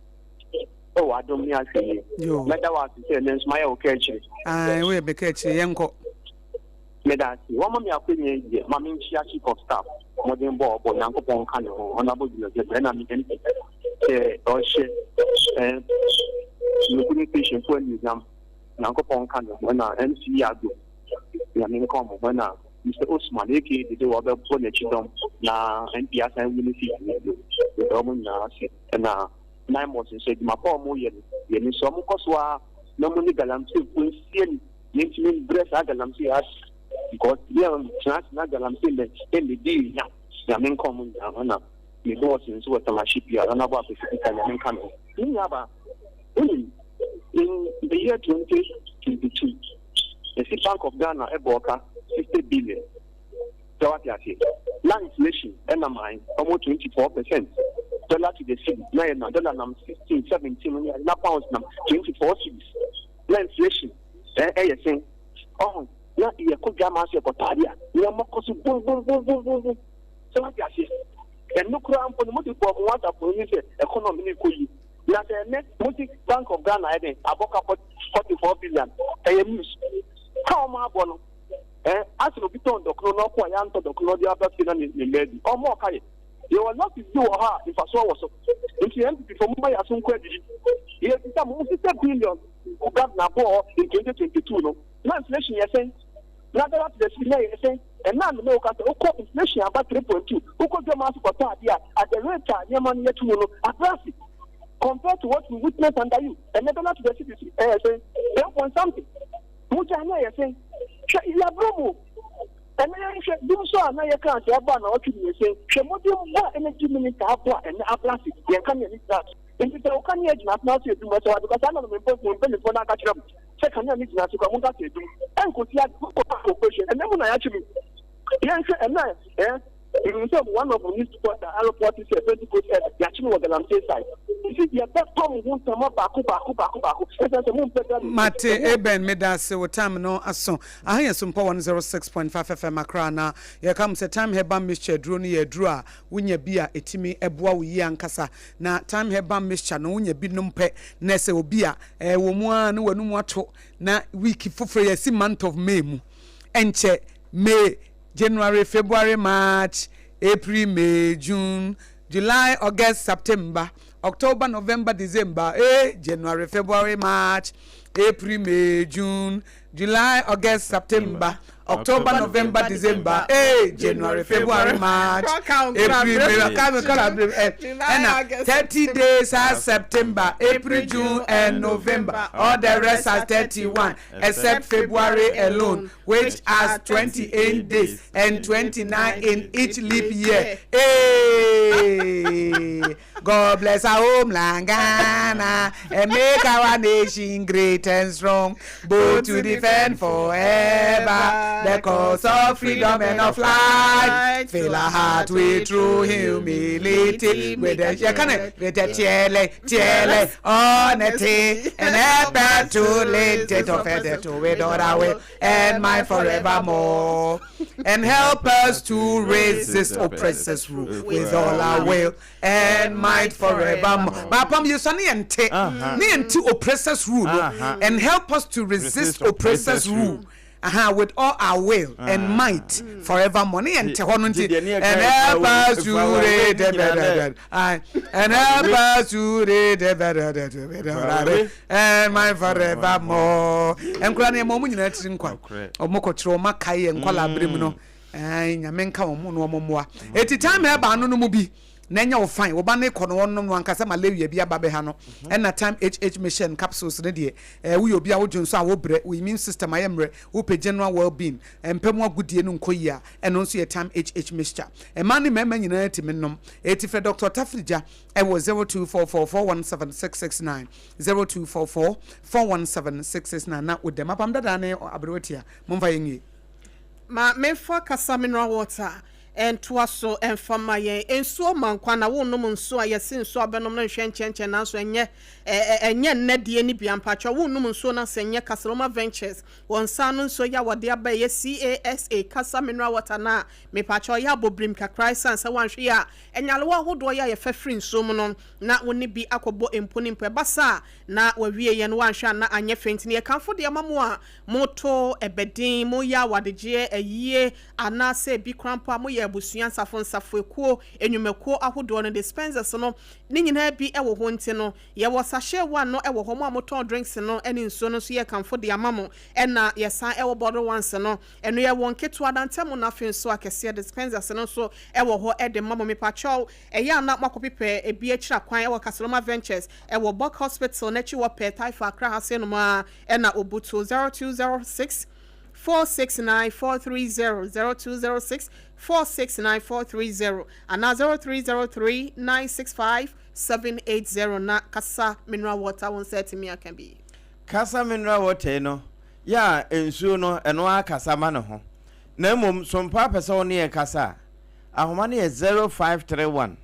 L: Oh adom ne ahwɛ yie.
B: Yo.
L: Mɛda wo ase sɛ ɛnɛ nso mayɛ wo kaakyire.
B: Ae, woyɛ me kaakyire, yɛnkɔ.
L: Meda ase. Wama me akwanya yi deɛ, ma menkyia Chief of Staff, mmɔden bɔ a ɔbɔ, Nyankopɔn nka ne ho, Honourable Julius Debrah, ɛna me MP sɛ ɔhyɛ eh, Nukuni Station fo anuonyam, Nyankopɔn nka ne ho, ɛna MC Addo, Nyame nka ɔmo ho, ɛna Mister Osman aka Dede wa ɔbɛbɔ n'akyi dɔm na MP asan wini seat no bio, yɛda ɔmo nyinaa ase, ɛna Naimos nso adwuma pa a ɔmo yɛ no, yɛn ani sɔ, ɔmo kɔ so ara na ɔmo ne Galamsey foɔ nsie no. Yɛntumi mbrɛ saa galamsey ase because yɛn tena ase na galamsey mɛ ɛmɛdi nya. Nyame nka ɔmo nyinaa ho na me boss nso wɔ Tamashi pia ɔno abɔ akwasi pita Nyame nka ne ho. Me nua baa, wonim in the year 2022 yɛsi Bank of Ghana ɛbɔɔ ka 60 billion sɛ wate aseɛ na inflation ɛnam ahe almost 24% dollar to the cedi na yɛ na dollar nam 16 17 na pounds nam 24 cedis. Na inflation ɛyɛ sen. Ɔho na yɛkɔ dwa maa so yɛkɔtɔ adeɛ a nneɛma kɔ so bum bum bum bum bum bum. Sɛ wate aseɛ? Ɛno koraa mpo no mode bɔɔ mo ho asafo no sɛ economy no rekɔ yie. Na sɛ ɛnɛ mosi Bank of Ghana ayɛ dɛn abɔ ka 44 billion ɛyɛ news. Ka wɔn abɔ no eh asɛ obi tɔn dɔkono na ɔkɔ a yɛantɔ dɔkono ɔde aba fie na ne ne mma adi. Ɔmmɔ ɔka yɛ. Yɛwɔ losses bi wɔ hɔ a mfasoɔ wɔ so. Nti NPP foɔ momma yɛn aso nkɔ adidi. Yɛbisa mo, mo sika billion Governor bɔɔ hɔ in 2022 no, na inflation yɛ sɛn? Na dollar to the cedi na ɛyɛ sɛn? Ɛnnɛ a me ne wo kasa yi, wokɔ inflation aba 3.2, wokɔ dwam ase kɔtɔ adeɛ a, at the rate a nneɛma no yɛto mu no, abrɛ ase compared to what we witnessed under you. Ɛnnɛ dollar to the cedi ɛyɛ sɛn? 10 point something. Mogya na ɛyɛ sɛn? Hwɛ, yɛabrɛ mu o. Ɛnnɛ yɛnhwɛ bi nso a na yɛka sɛ ɛbɔ a naawɔtwe mmiɛnsa yi, hwɛ mmɔdenbɔ a energy minister abɔ a ɛnnɛ abra ase, yɛn kanea no gyina ase. Nti sɛ wo kanea gyina ase na wosɛ edum ɛsɛ wade kɔ saa na no mempɛ mo mpanyinfoɔ no aka kyerɛ mo sɛ kanea no gyina ase koraa monka sɛ edum ɛnkosi ade mokɔ operation ɛnnɛ mu na yɛakye mu. Yɛnhwɛ ɛnnɛ ɛ. Menim sɛ one of ne supporter arepɔte sɛ Pentecost elder yɛakye no wɔ Galamsey side. Nti yɛbɛpa mo ho ntama baako baako baako baako ɛsiane sɛ mompɛ Ghana nti.
B: Mate Eben medase wo time no aso. Aha yɛ Sompa 106.5 FM Accra na yɛka mo sɛ Thyme Herbal Mixture aduro no yɛ aduro a wonya bi a ɛtumi boa wo yie ankasa. Na Thyme Herbal Mixture no wonya bi nom pɛ na sɛ obi a ɛwɔ mu ara na w'anum ato na week foforɔ yɛasi month of May mu ɛnkyɛ May January, February, March, April, May, June, July, August, September, October, November, December, eh, January, February, March, April, May, June, July, August, September, October, November, December, eh, January, February, March, April, May, eh, ɛna 30 days are September, April, June, and November. All the rest are 31, except February alone, which has 28 days and 29 in each leap year. Hey! God bless our homeland, Ghana, and make our nation great and strong, both to defend forever the cause of freedom and of life. Fill our heart with true humility, with the with the tiele, tiele, honesty, and help us to lead it of it to with all our will and mind forevermore. And help us to resist oppressors' rule with all our will and might forevermore. Baapam yɛsua ne yɛnte ne yɛnte oppressors rule no and help us to resist oppressors rule. Aha, with all our will and might forevermore. Ne yɛnte hɔ no nti and help us to and help us to and might forevermore. Nkora ne ɛma ɔmo nyinaa tiri nkwa. Ɔmo kɔkyerɛ ɔmo akae yɛ nkɔla abere mu no. Ɛn nyame nka wɔn na wɔn mmoa. Eti time ɛba ano no mu bi na ɛnyɛ wo fine. Wo ba ne kɔ no wɔnom no ankasa malaria bi aba bɛha no. Ɛna time HH mission capsules no deɛ ɛɛ woyɛ obi a wodwo nso a wobrɛ wo immune system ayɛ mmerɛ wopɛ general well being mpɛ mu agodie no nkɔ yie a ɛno nso yɛ time HH mixture. Mmaa ne mmarima nyinaa tumi nom. Eti frɛ Dr. Tafirigya ɛwɔ 0244 417 669 0244 417 669 na wodam apam dadaa ne aberewa tia momfa yɛn nwie.
C: Ma memfa kasa mineral water ntoa so mfa ma yɛn. Nsuo ma nkwa na wonnom nsuo a yɛse nsuo a wobɛnom no nhwɛ nkyɛnkyɛn nanso ɛnyɛ ɛnyɛ nnɛ deɛ no bia mpakyɛw wonnom nsuo no asɛ nyɛ Casaloma Ventures wɔn nsa ano nsuo yi a wɔde aba ɛyɛ CASA Casa Mineral Water no a mepakyɛw yɛ abɔ birim kakra ɛsiane sɛ woanhwɛ yie a nyarewa ahodoɔ yi a yɛfa firi nsuo mu no na wo ne bi akɔbɔ mpo ne mpo ɛba saa na wawie yɛ no woanhwɛ a na anyɛ fɛ nti no yɛkamfo deɛ ma mo a moto ɛbɛden moyɛ awadegyeɛ ayie anaasɛ ebi koraa mpo a moyɛ abusua nsafo nsafo akuo, nnwumakuo ahodoɔ no, dispensers no ne nyinaa bi wɔ hɔ nti no, yɛwɔ sachet one no wɔ hɔ, mo a motɔn drinks no ne nsuo no nso yɛkamfo de ama mo, ɛna yɛsan wɔ bottle ones no, ɛno yɛwɔ nketewa da ntam na afei nso akɛseɛ dispensers no nso wɔ hɔ de ma mo. Mepakyɛw, ɛyɛ a na moakɔpepɛ ebi akyiri akwan wɔ Kasaloma Ventures wɔ Buck Hospital no akyi hɔ pɛɛ, Taifa Accra ha sei nom ara na obutu 0206 469 430, 0206 469 430 anaa 0303 965 780 na Kasa Mineral Water wo nsa atumi aka bi.
D: Kasa Mineral Water yi no yɛ a nsuo no ɛno ara kasa ma ne ho na mmom Sompa pɛ sɛ wo ne yɛn kasa a ahoma no yɛ 0531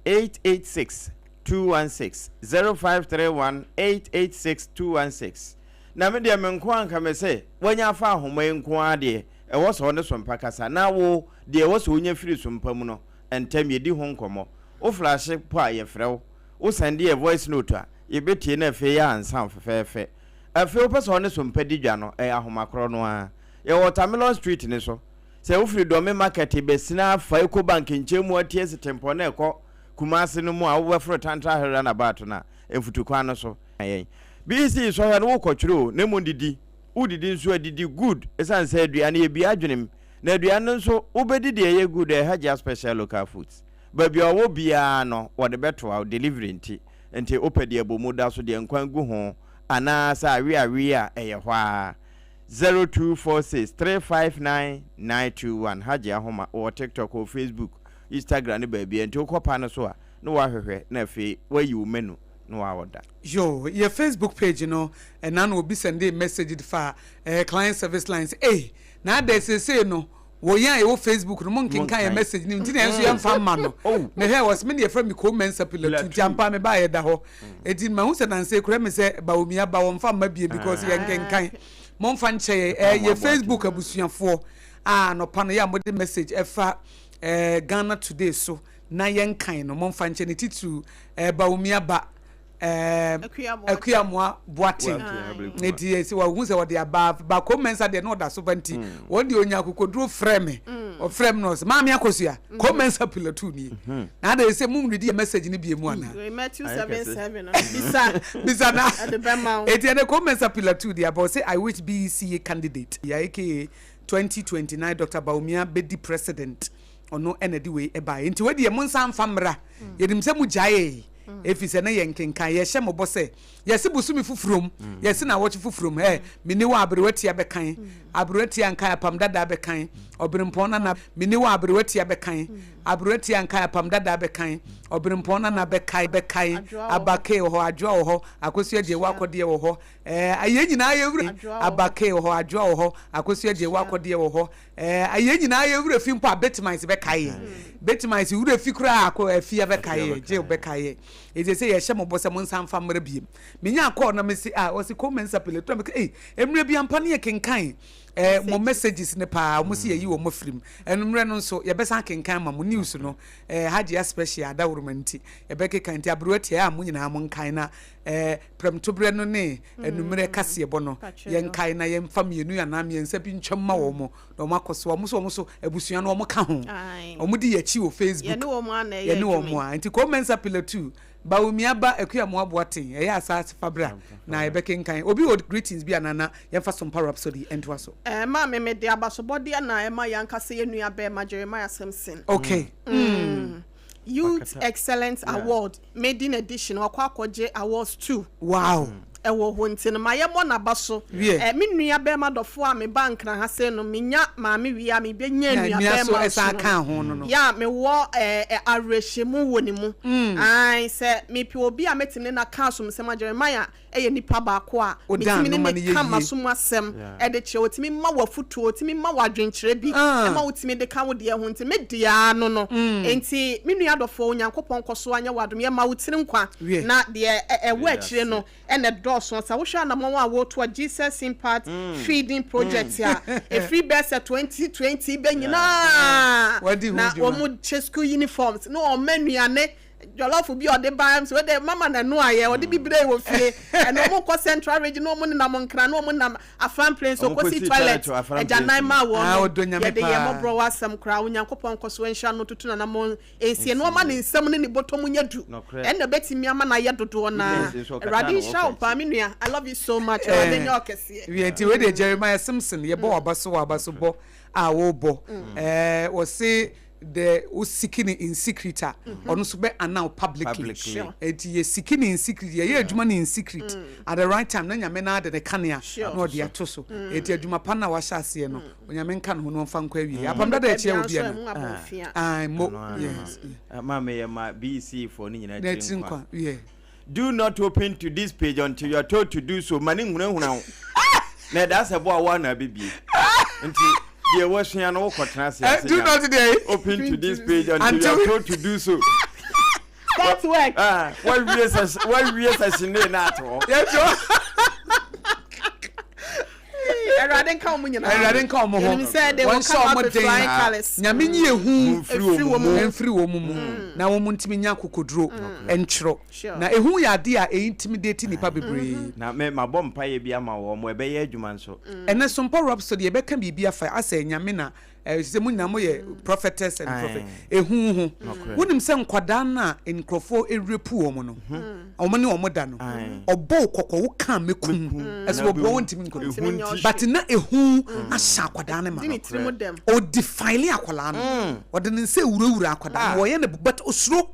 D: 886 216, 0531 886 216. Na me deɛ me nko ara nka me se wanya afa ahoma yi nko ara deɛ ɛwɔ sɛ ɔne Sompa kasa na wo deɛ ɛwɔ sɛ wonya firi Sompa mu no ntɛm yɛdi ho nkɔmmɔ. Wo flashe po a yɛfrɛ wo, wo sɛnde yɛ voice note a yɛbɛtie na afei yɛ ansa wo fɛfɛɛfɛ. Afei wopɛ sɛ ɔne Sompa di dwa no ɛyɛ ahoma korɔ no ara. Yɛwɔ Watermelon Street no so. Sɛ wofiri Dɔme Market bɛsini afa Ecobank nkyɛn mu atie Setempɔn na ɛkɔ Kumasi no mu a wobɛforo Tantra Hill Runabout no a mfutukwan no so. Yɛn. BC sɔhwɛ no wokɔtwerɛ o na mmom didi. Wodidi nso a didi good ɛsiane sɛ aduane yɛbue adwenem na aduane no nso wobɛdi deɛ ɛyɛ good ɛyɛ Hajia Special Local Foods. Baabi a ɔwɔ biara no wɔde bɛtoa wo, delivery nti. Nti wopɛ deɛ abomu da so, deɛ nkwan gu ho anaa sɛ awe awe a ɛyɛ hɔ ara. 0246 359 921 Hajia Ahoma wɔ TikTok, wɔ Facebook, Instagram ne baabiara nti wokɔ pa no so a na woahwehwɛ na afei woayi wo menu na woaɔda.
B: Yoo, yɛ Facebook page no ɛna na obi sɛndee message de fa eh client service line sɛ ei na adɛn seesei no Wɔ yɛn a yɛwɔ Facebook no, mo nkenkan yɛn message no nti na yɛn nso yɛmfa mma no. Oh. Mehwɛ wɔ sɛ me deɛ yɛfrɛ me Ko Mensah Pilatu nti ampa me baa yɛda hɔ. Eti mahu sɛ nansa ekura me sɛ Bawumia ba wɔmfa mma biem because yɛn nkenkan. Momfa nkyɛ yɛn. Ɛɛ yɛ Facebook abusuafoɔ a anɔpa no yɛ a mode message ɛfa ɛɛ Ghana Today so na yɛnkan no momfa nkyɛ ne titiriw ɛɛ Bawumia ba. Ɛɛm Akuamoah Boateng nti yɛsi wahu sɛ ɔde aba baako mɛnsa deɛ na ɔda so ba nti mm. wɔn deɛ onya akokoduro frɛ me mm. ɔfrɛ me na ɔsɛ maame akosua mm. ko mɛnsa pilatu nie na ada sɛ mu redi yɛ message no bie mu ana
C: bisa
B: bisa na eti ɛnɛ ko mɛnsa pilatu deɛ aba ɔsɛ I wish BECA candidate yɛ aka 2029 Dr. Bawumia bɛdi president ɔno ɛna de wei ɛbaeɛ nti wei deɛ mo nsa nfa mmra yɛnim sɛ mo gyaee Efisɛ na yɛnkenkan, yɛhyɛ mo bɔ sɛ, yɛse bosome foforɔ mu, yɛse naawɔtwe foforɔ mu, ɛ, mene wo aberewa tia bɛkan, aberewa tia nkae apam dada bɛkan, ɔberempɔn nana, mene wo aberewa tia bɛkan, aberewa tia nkae apam dada bɛkan, ɔberempɔn nana bɛkae, bɛkae, abakee wɔ hɔ, adwoa wɔ hɔ, akosua gye wɔ akɔdeɛ wɔ hɔ, ɛ, yɛn nyinaa yɛ wura, abakee wɔ hɔ, adwoa wɔ hɔ, akosua gye wɔ akɔdeɛ wɔ hɔ, Ɛɛ, yɛn nyinaa yɛn werɛ fi mpo a, Betimites bɛkae yɛn. Betimites werɛ fi koraa a, akɔ afie bɛkae yɛn, jail bɛkae yɛn. Enti ɛsɛ yɛhyɛ mo bɔ sɛ monsan mfa mmra biem. Menyaa call na mese, ah, ɔse Ko Mensah Pele. Na meka, ei, mmerɛ bi ampa ne yɛkenkan eh, mo messages no paa, wɔn se yɛyi wɔn afiri mu. Anummerɛ no nso, yɛbɛsan akenkan ama mo news no, eh, Hajia Special adaworoma nti, yɛbɛkeka. Nti aberewa tiaa a mo nyinaa monkae na eh, prɛmtoberɛ no ne anwummerɛ kaseɛbɔ no, yɛnkae na yɛmfa mmienu anaa mmiɛnsa bi ntwam ma wɔn na wɔn akɔ so. Wɔn nso wɔn nso abusua no wɔn ka ho. Wɔn di yɛn akyi wɔ Facebook.
C: Yɛne wɔn a na ɛyɛ
B: Yɛne wɔn a. Nti Kwame Mensah Pillar 2, Bawumia ba Akua Amoah Boateng, ɛyɛ asaase fa bra na yɛbɛkenkan. Obi wɔ greetings bi anaa na yɛmfa Sompa Rhapsody ntoa so.
C: Maame, mede abasobɔdeɛ na ɛma yɛn ankasa yɛn nua barima Jeremiah Simpson.
B: Okay. Mm.
C: Youth Excellence Award maiden edition wakɔ akɔgye awards two.
B: Wow.
C: Ɛwɔ hɔ nti no ma yɛmmɔ n'aba so.
B: Wiɛ.
C: Eh, me nua bɛrima dɔfo a meba Nkran ha sei no menya maame wie a mebɛnya
B: Na
C: nua
B: nua so
C: bɛrima
B: ɛsan
C: nso
B: kaa ho no no.
C: Ya mewɔ eh, eh, awerɛhyɛmu wɔ ne mu. Ae, sɛ mepɛ obi a mɛtumi ne no aka asomsɛm a Jeremiah yɛ nipa baako a
B: Wodan
C: metumi ne
B: no ma
C: no
B: no yɛ
C: ka
B: yie.
C: m'aso mu asɛm de kyerɛ, ɔtumi ma wo afotuo, ɔtumi ma wo adwenkyerɛ bi ma wotumi de ka wo deɛ ho, nti me deɛ ara no no. Nti me nua dɔfoɔ, Onyankopɔn nkɔ so anyɛ wo adom, yɛma wo tiri nkwa, na deɛ ɛwɔ akyire no na ɛdɔɔso. Sɛ wohwɛ anamɔn a woreto a Jesus Impact Feeding Project a, ɛfiri bɛyɛ sɛ 2020 bɛ nyinaa na wɔkyɛ school uniforms na wɔma nnuane Jollof bi a ɔde bae nso de mama na ɛno ayɛ ɔde bi brɛ wɔ fie ɛna wɔn kɔ central region na wɔn nenam nkran na wɔn nam afran plains
D: Wɔn
C: okosi
D: kɔsi
C: toilet
D: toilet wɔ Afram
C: agyanan
D: Plains
C: maa
D: no.
C: wɔn
B: Ah,
C: no
B: ɔdɔ Nyame
C: yɛde yɛn
B: paa.
C: mmɔborɔ wɔ asɛm koraa Onyankopɔn nkɔ so nhyira no ntutu n'anamɔn nsie na ɔma ne nsam ne ne bɔtɔ mu nyɛ du
D: Nɔkorɛ.
C: ɛna ɛbɛtumi ama no ayɛ dodoɔ no ara
D: Witness nso ɔkataa
C: Awurade
D: na
C: nhyira
D: wɔfa
C: wo paa
D: akyi.
C: me nua I love you so much Awurade
B: Eh,
C: nyɛ wo kɛseɛ.
B: Wie nti wei deɛ Jeremiah Simpson yɛbɔ w'aba so wɔ aba so bɔ a wobɔ. Eh, wɔse the wo seeking in secret a ɔno nso bɛ announce publicly
D: Publicly.
B: eti yɛ seeking in secret yɛyɛ adwuma no in secret at the right time na nyame naa de ne kanea na ɔde ato so eti adwuma pa no a wahyɛ aseɛ no onyame nka ne ho na ɔmfa nkɔ awie apam dada akyi a obi ana ah mo yes
D: Maame yɛ ma BEC foɔ no nyinaa
B: na
D: tiri
B: tiri
D: nkwa.
B: nkwa yeah.
D: Do not open to this page until you are told to do so. Ma ne nhunahuna wo. Na ɛda sɛ bo a wo na abɛbie. Nti deɛ wasua no wokɔtena ase ase
B: Do not deɛ.
D: Open to this page until you are told to do so.
C: Start work.
D: Ah, wawie sɛ wawie sɛ hyene na ato hɔ.
B: Yɛto.
C: Awurade nka wɔn nyinaa.
B: Awurade nka wɔn ho.
C: Yɛnim sɛ they will
B: Wɔn
C: come
B: hyɛ
C: out
B: wɔn
C: with
B: den.
C: flying colours.
B: Nyame nyi ehu
D: Mfiri wɔn mu.
B: mfiri wɔn mu na wɔn ntumi nya akokoduro ntwerɛ.
C: Sure.
B: Na ehu yɛ adeɛ a ɛintimidate nnipa bebree.
D: Na me mabɔ mpaeɛ bi ama wɔn, ɛbɛyɛ adwuma nso.
B: Ɛnɛ Sompa Rhapsody yɛbɛka biribi afa asɛ Nyame na eh, sɛ mo nyinaa moyɛ prophetess and prophet ehu ho. Wonim sɛ nkwadaa no a nkurɔfoɔ ɛrepu wɔn no, wɔn ne wɔn da no, ɔbɔ wo kɔkɔ wo ka mɛkum, ɛsɛ wɔboa wɔn ntumi nkɔ. But na ehu ahyɛ akwadaa no ma.
C: Di ne tiri mu dɛm.
B: Ɔdefile akwadaa no. Ɔde ne nsa ewurawura akwadaa no. Wɔyɛ no but osuro.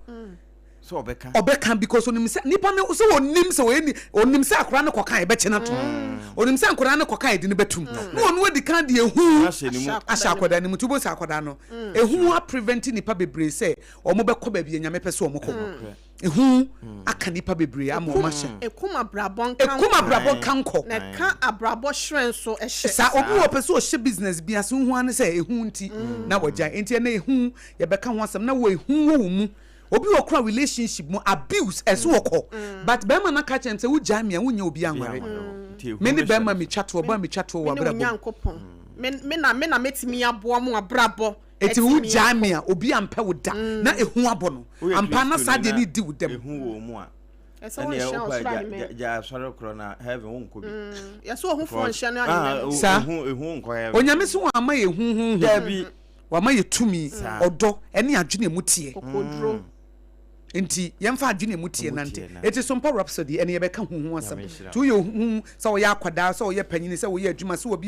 D: Sɛ ɔbɛka.
B: Ɔbɛka because onim sɛ nipa no sɛ onim sɛ ɔyɛ ni onim sɛ akwadaa no kɔka yɛbɛkye no atom. Onim sɛ nkwadaa no kɔka yɛde no bɛtum. Na ɔno adi kan de ehu ahyɛ akwadaa no mu. Nti wobɛhu sɛ akwadaa no ehu a prevent nipa bebree sɛ wɔn bɛkɔ baabi a Nyame pɛ sɛ wɔn kɔ. Ehu aka nipa bebree ama wɔn ahyɛ.
C: Ekum abrabɔ nka nkɔ.
B: Ekum abrabɔ nka nkɔ.
C: Na ɛka abrabɔ hyerɛn nso hyɛ.
B: Saa obi wɔ pɛ sɛ ɔhyɛ business bi ase wohu ara ne sɛ ehu nti na wagyae. Nti ɛnɛ ehu yɛbɛka ho asɛm na wɔ ehu wɔ wo mu. Obi wɔ kora relationship mu abuse ɛso wɔ kɔ but bɛrima no aka kyerɛ no sɛ wogyae me a wonnya obi anware me ne bɛrima metwa toɔ bɔ a metwa toɔ wɔ abrabɔ
C: mu me na me na mɛtumi aboa mo abrabɔ
B: eti wogyae me a obi ampɛ wo da na ehu abɔ no ampa na saa deɛ ne di wo dɛm
D: ehu wɔ mu a ɛne wopa gya asɔre korɔ na heaven wonkɔ bi
C: yɛsɛ ohufoɔ nhyɛ no ahemman
B: saa onyame so wɔn ama yɛ hu hu
D: dabi
B: Wama yɛ tumi, ɔdɔ, ne adwene a emu teɛ. Nti yɛmfa adwene a emu teɛ nante. Eti Sompa Rhapsody ɛne yɛbɛka hu ho asɛm. Nti woyɛ hu sɛ woyɛ akwadaa, sɛ woyɛ panyini, sɛ woyɛ adwuma, sɛ obi.